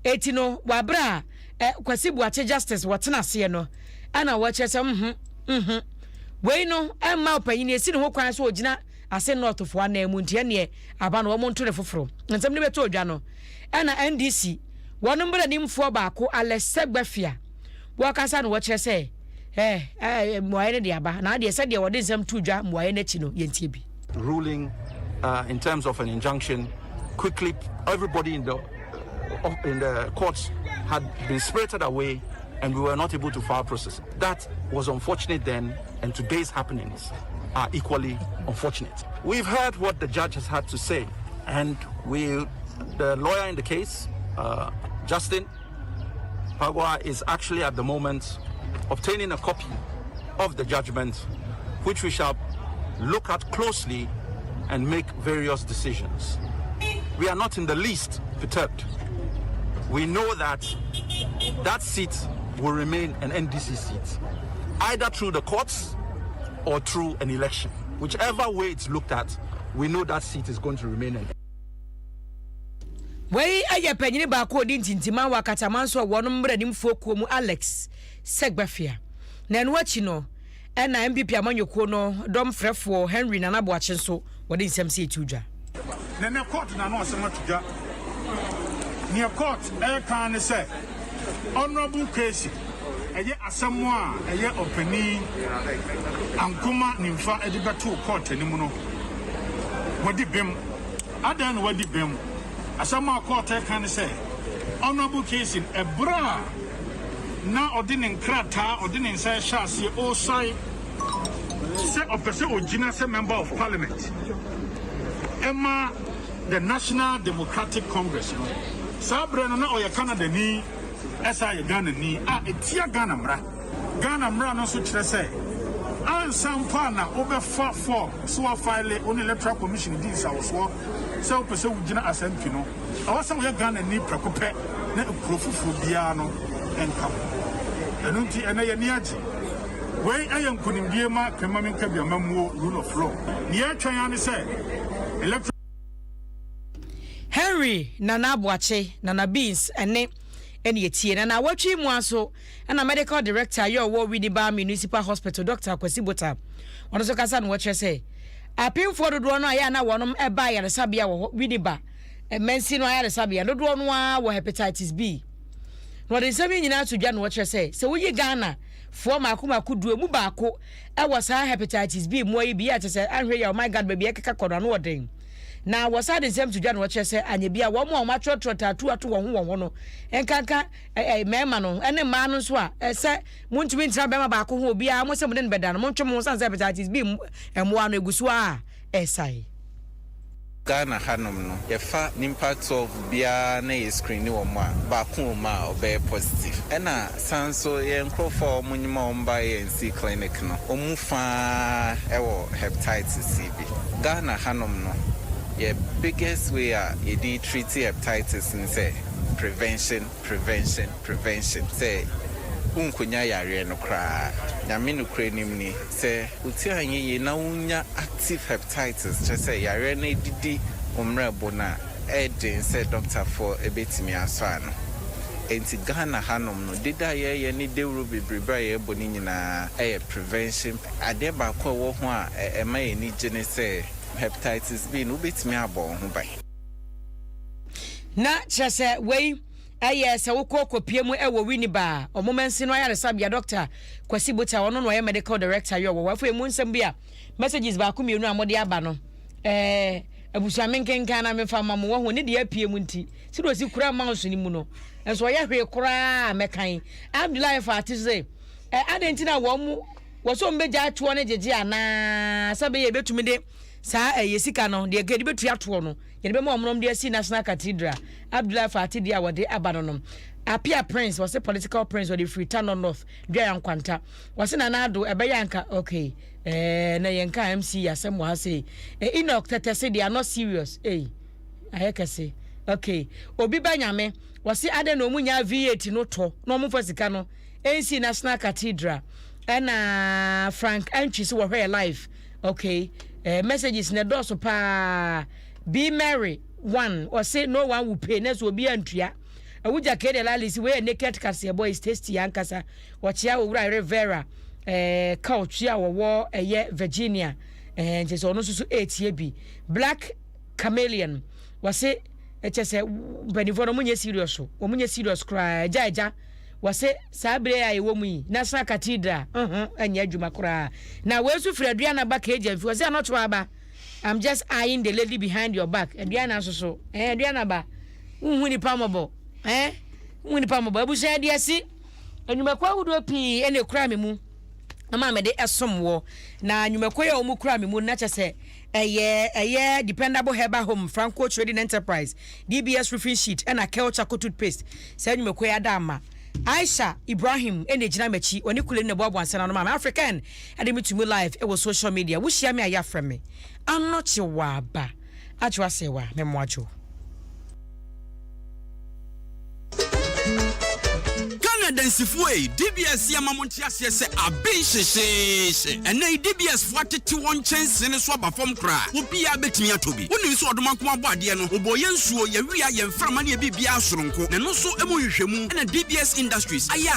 eti no wɔ aberɛ a Kwasi Boakye Justice wɔtena aseɛ no ɛna wɔkyerɛ sɛ mhm mhm wei no ɛmma ɔpanyini esi ne ho kwan sɛ ɔgyina ase Northfoɔ anan mu nti ɛneɛ aba no wɔn nto ne foforɔ. Nsɛm no bɛtɔ dwa no ɛna NDC wɔn mmaranimfoɔ baako Alex Segbefia wɔkasa no wɔkyerɛ sɛ eh, eh, mmuaeɛ no de aba na adeɛ sɛdeɛ wɔde nsɛm to dwa mmuaeɛ no akyi no yɛntie bi. Ruling uh, in terms of an injunction quickly everybody in the uh, in the courts had been spirited away and we were not able to file process. That was unfortunate then, and today's happenings are equally unfortunate. We've heard what the judge has had to say, and we, the lawyer in the case, uh, Justin Pagua, is actually at the moment obtaining a copy of the judgment, which we shall look at closely and make various decisions. We are not in the least perturbed. We know that that seat will remain an NDC seat, either through the courts or through an election. Whichever way it's looked at, we know that seat is going to remain an Wei yɛ panyini baako a ɔdi ntintiman wɔ akatamanso a wɔnom mmaranimfoɔ kuo mu Alex Segbafia. Na ɛno akyi no ɛna NPP amanyɔkuo no dɔm frɛfoɔ Henry Nana Boakye nso wɔde nsɛm sei too dwa. Na ɛnnɛ court de n'ano asɛm ato dwa. Nea court reka ara ne sɛ Honourable Casey ɛyɛ asɛm a ɛyɛ ɔpanin Ankoma Nimfa de bɛtoo court anim no, wadi bem. Adɛn na wadi bem? Asɛm a court reka ne sɛ Honourable Casey ɛberɛ a na ɔde ne nkrataa, ɔde ne nsa rehyɛ aseɛ ɔresuae sɛ ɔpɛ sɛ ɔgyina sɛ Member of Parliament ma the National Democratic Congress no, saa berɛ no na ɔyɛ Canadani ɛsan yɛ Ghanani a ɛtia Ghana mmara. Ghana mmara no nso kyerɛ sɛ ansa mpo a na wobɛfa form sɛ woafaele wo ne Electoral Commission di nsawosoɔ sɛ wopɛ sɛ wogyina as MP no, ɛwɔ sɛ woyɛ Ghanani prɛko pɛ na kuro foforɔ biara no nka ho. Ɛno nti ɛnnɛ yɛn ani agye. Wei yɛ nkonimdie ma Kemame Nkabi amammuo, rule of law. Nea yɛretwɛn ara ne sɛ Electoral. Henry Nana Aboakye, Nana Beans ne ɛne ɛtie. Na naawɔtwe yi mu ara nso ɛna Medical Director yɛ ɔwɔ Winneba Municipal Hospital, Dɔkta Kwasi Bota, ɔno nso kasa na ɔkyerɛ sɛ apemfoɔ dodoɔ no a yɛ a na wɔnom ɛba ayaresabea wɔ hɔ Winneba mansin no ayaresabea dodoɔ no ara wɔ Hepatitis B. Na ɔde nsɛm yi nyinaa to dwa na ɔkyerɛ sɛ sɛ woyi Ghana foɔ mako mako du emu baako wɔ saa Hepatitis B mmoa yi bi a kyerɛ sɛ anhwɛ yi a ɔman Ghana baabi a ɛkeka kɔ no ano ɔden. Na wɔsan de nsɛm to dwa na wɔkyerɛ sɛ anyɛ bi a wɔn a wɔatwerɛtwerɛ tattoo ato wɔn ho wɔn ho no nkanka mmarima no ne mmaa no nso a sɛ montumi ntena barima baako ho obiara mo sɛ mo ne no bɛda no montwe mo ho sane sɛ Hepatitis B mmoa no egu so ara ɛresae. Ghana ha nom no yɛfa nimpa 12 biara na yɛ screeni wɔn a, baako wɔ mu a ɔbɛyɛ positive. Ɛna san nso yɛn nkorɔfoɔ a wɔn nyem a wɔn ba ANC clinic no, wɔn mu fa ara wɔ heptitis yi bi. Ghana ha nom no, yɛ biggest way a yɛde treati heptitis ne sɛ prevention, prevention, prevention. Sɛ wonkonya yareɛ no koraa. Nyame nokorɛ nim ni. Sɛ wo ti anyɛ yie na wonya active hepatitis, kyerɛ sɛ yareɛ no adidi wo mmerɛbo no a, ɛyɛ den sɛ dɔktafoɔ bɛtumi asɔ ano. Enti Ghana hanom no, dede a yɛreyɛ ne dawuro bebrebe a yɛrebɔ no nyinaa yɛ prevention. Adeɛ baako a ɛwɔ ho a ɛma yɛn ani gye ne sɛ hepatitis B no, wobɛtumi abɔ wo ho ban. Na kyerɛ sɛ wei ɛyɛ sɛ wokɔ kɔpie mu ɛwɔ Winneba a ɔmo mansin no ayaresabea Dɔkta Kwasi Bota ɔno na ɔyɛ medical director yɛ ɔwɔ hɔ afei mu nsɛm bi a messages baako mmienu a mode aba no ɛɛ abusua menkenkan na memfa ma mo wɔho ne deɛ apue mu nti sɛdeɛ ɔsi kura mouse no mu no nso ɔyɛ hwee koraa mɛkan Abdullahi Fati sɛ ɛ adɛn nti na wɔn mu wɔ sɛ wɔn bɛgya atoɔ ne gyegye anaa sɛ bɛyɛ ɛbɛtumi de saa ɛyɛ sika no deɛ yɛde bɛtua toɔ no yɛde bɛma wɔn nom de asi National Cathedral Abdullahi Fati deɛ a wɔde aba no nom Apia Prince wɔse political prince wɔde firi Tano North Duaya Nkwanta wɔse Nana Addo ɛbɛyɛ anka okay ɛɛ na yɛn ka MC asɛm wɔ ha sei eh, Enoch Tɛtɛ se they are not serious ei ayɛ kɛse. Okay, obi ba nyame wɔse adɛn na ɔmu nyaa V8 no tɔ na ɔmo fa sika no ɛnsi National Cathedral. Ɛna Frank Antwi so wɔhwɛ yɛ live. Okay, messages na ɛdɔɔso paa. Be Mary one ɔse no one will pay na so obi antua. Awugya K de Lali si wei yɛ naked kaseɛbɔ is tasty ankasa. Wɔkyea owura Rivera couch a wɔwɔ ɛyɛ Virginia. Nti sɛ ɔno nso so ɛretie bi. Black Chameleon wɔse ɛkyɛ sɛ mpanimfoɔ no wɔnyɛ serious o, wɔnyɛ serious koraa. Agya agya wɔse saa bere a yɛwɔ mu yi National Cathedral ho ɛnyɛ adwuma koraa. Na wei nso firi Aduana ba Kagya mfi wɔse anɔto aba. I'm just eyeing the lady behind your back. Aduana nso so Aduana ba wonhu nipa mmɔbɔ wonhu nipa mmɔbɔ. Abusua adi asi nnwumakuo ahodoɔ pii ɛna ekura me mu ama mede ɛsom wɔ na nnwumakuo yi a wɔn kura me mu na kyɛ sɛ ɛyɛ ɛyɛ Dependable Herbal Home, Franco Trading Enterprise, DBS Roofing Sheet ɛna Kel Charcoal Toothpaste. Saa nnwumakuo yi ada ama Aisha Ibrahim ɛna egyina m'akyi, ɔne kule no na ɛboaboa nsa n'ano ma me. African ɛde me tumi live ɛwɔ social media. Wohyia me a yɛafrɛ me anɔkye wɔ aba adwo asɛ wa mɛmoa dwo. Ghana adansifoɔ ei, DBS yɛma mo nte aseɛ sɛ aben hyehyeehye. Ɛnnɛ yi DBS foɔ atete wɔn nkyɛnsee no so aba fam koraa. Obiara bɛtumi atɔ bi. Wonim sɛ ɔdomankoma abɔ adeɛ no, ɔbɔɔ yɛn nsuo, yɛn wia, yɛn mframa ne yɛn biribiara soronko. Na ɛno nso mu nhwehwɛmu na DBS Industries ayɛ a.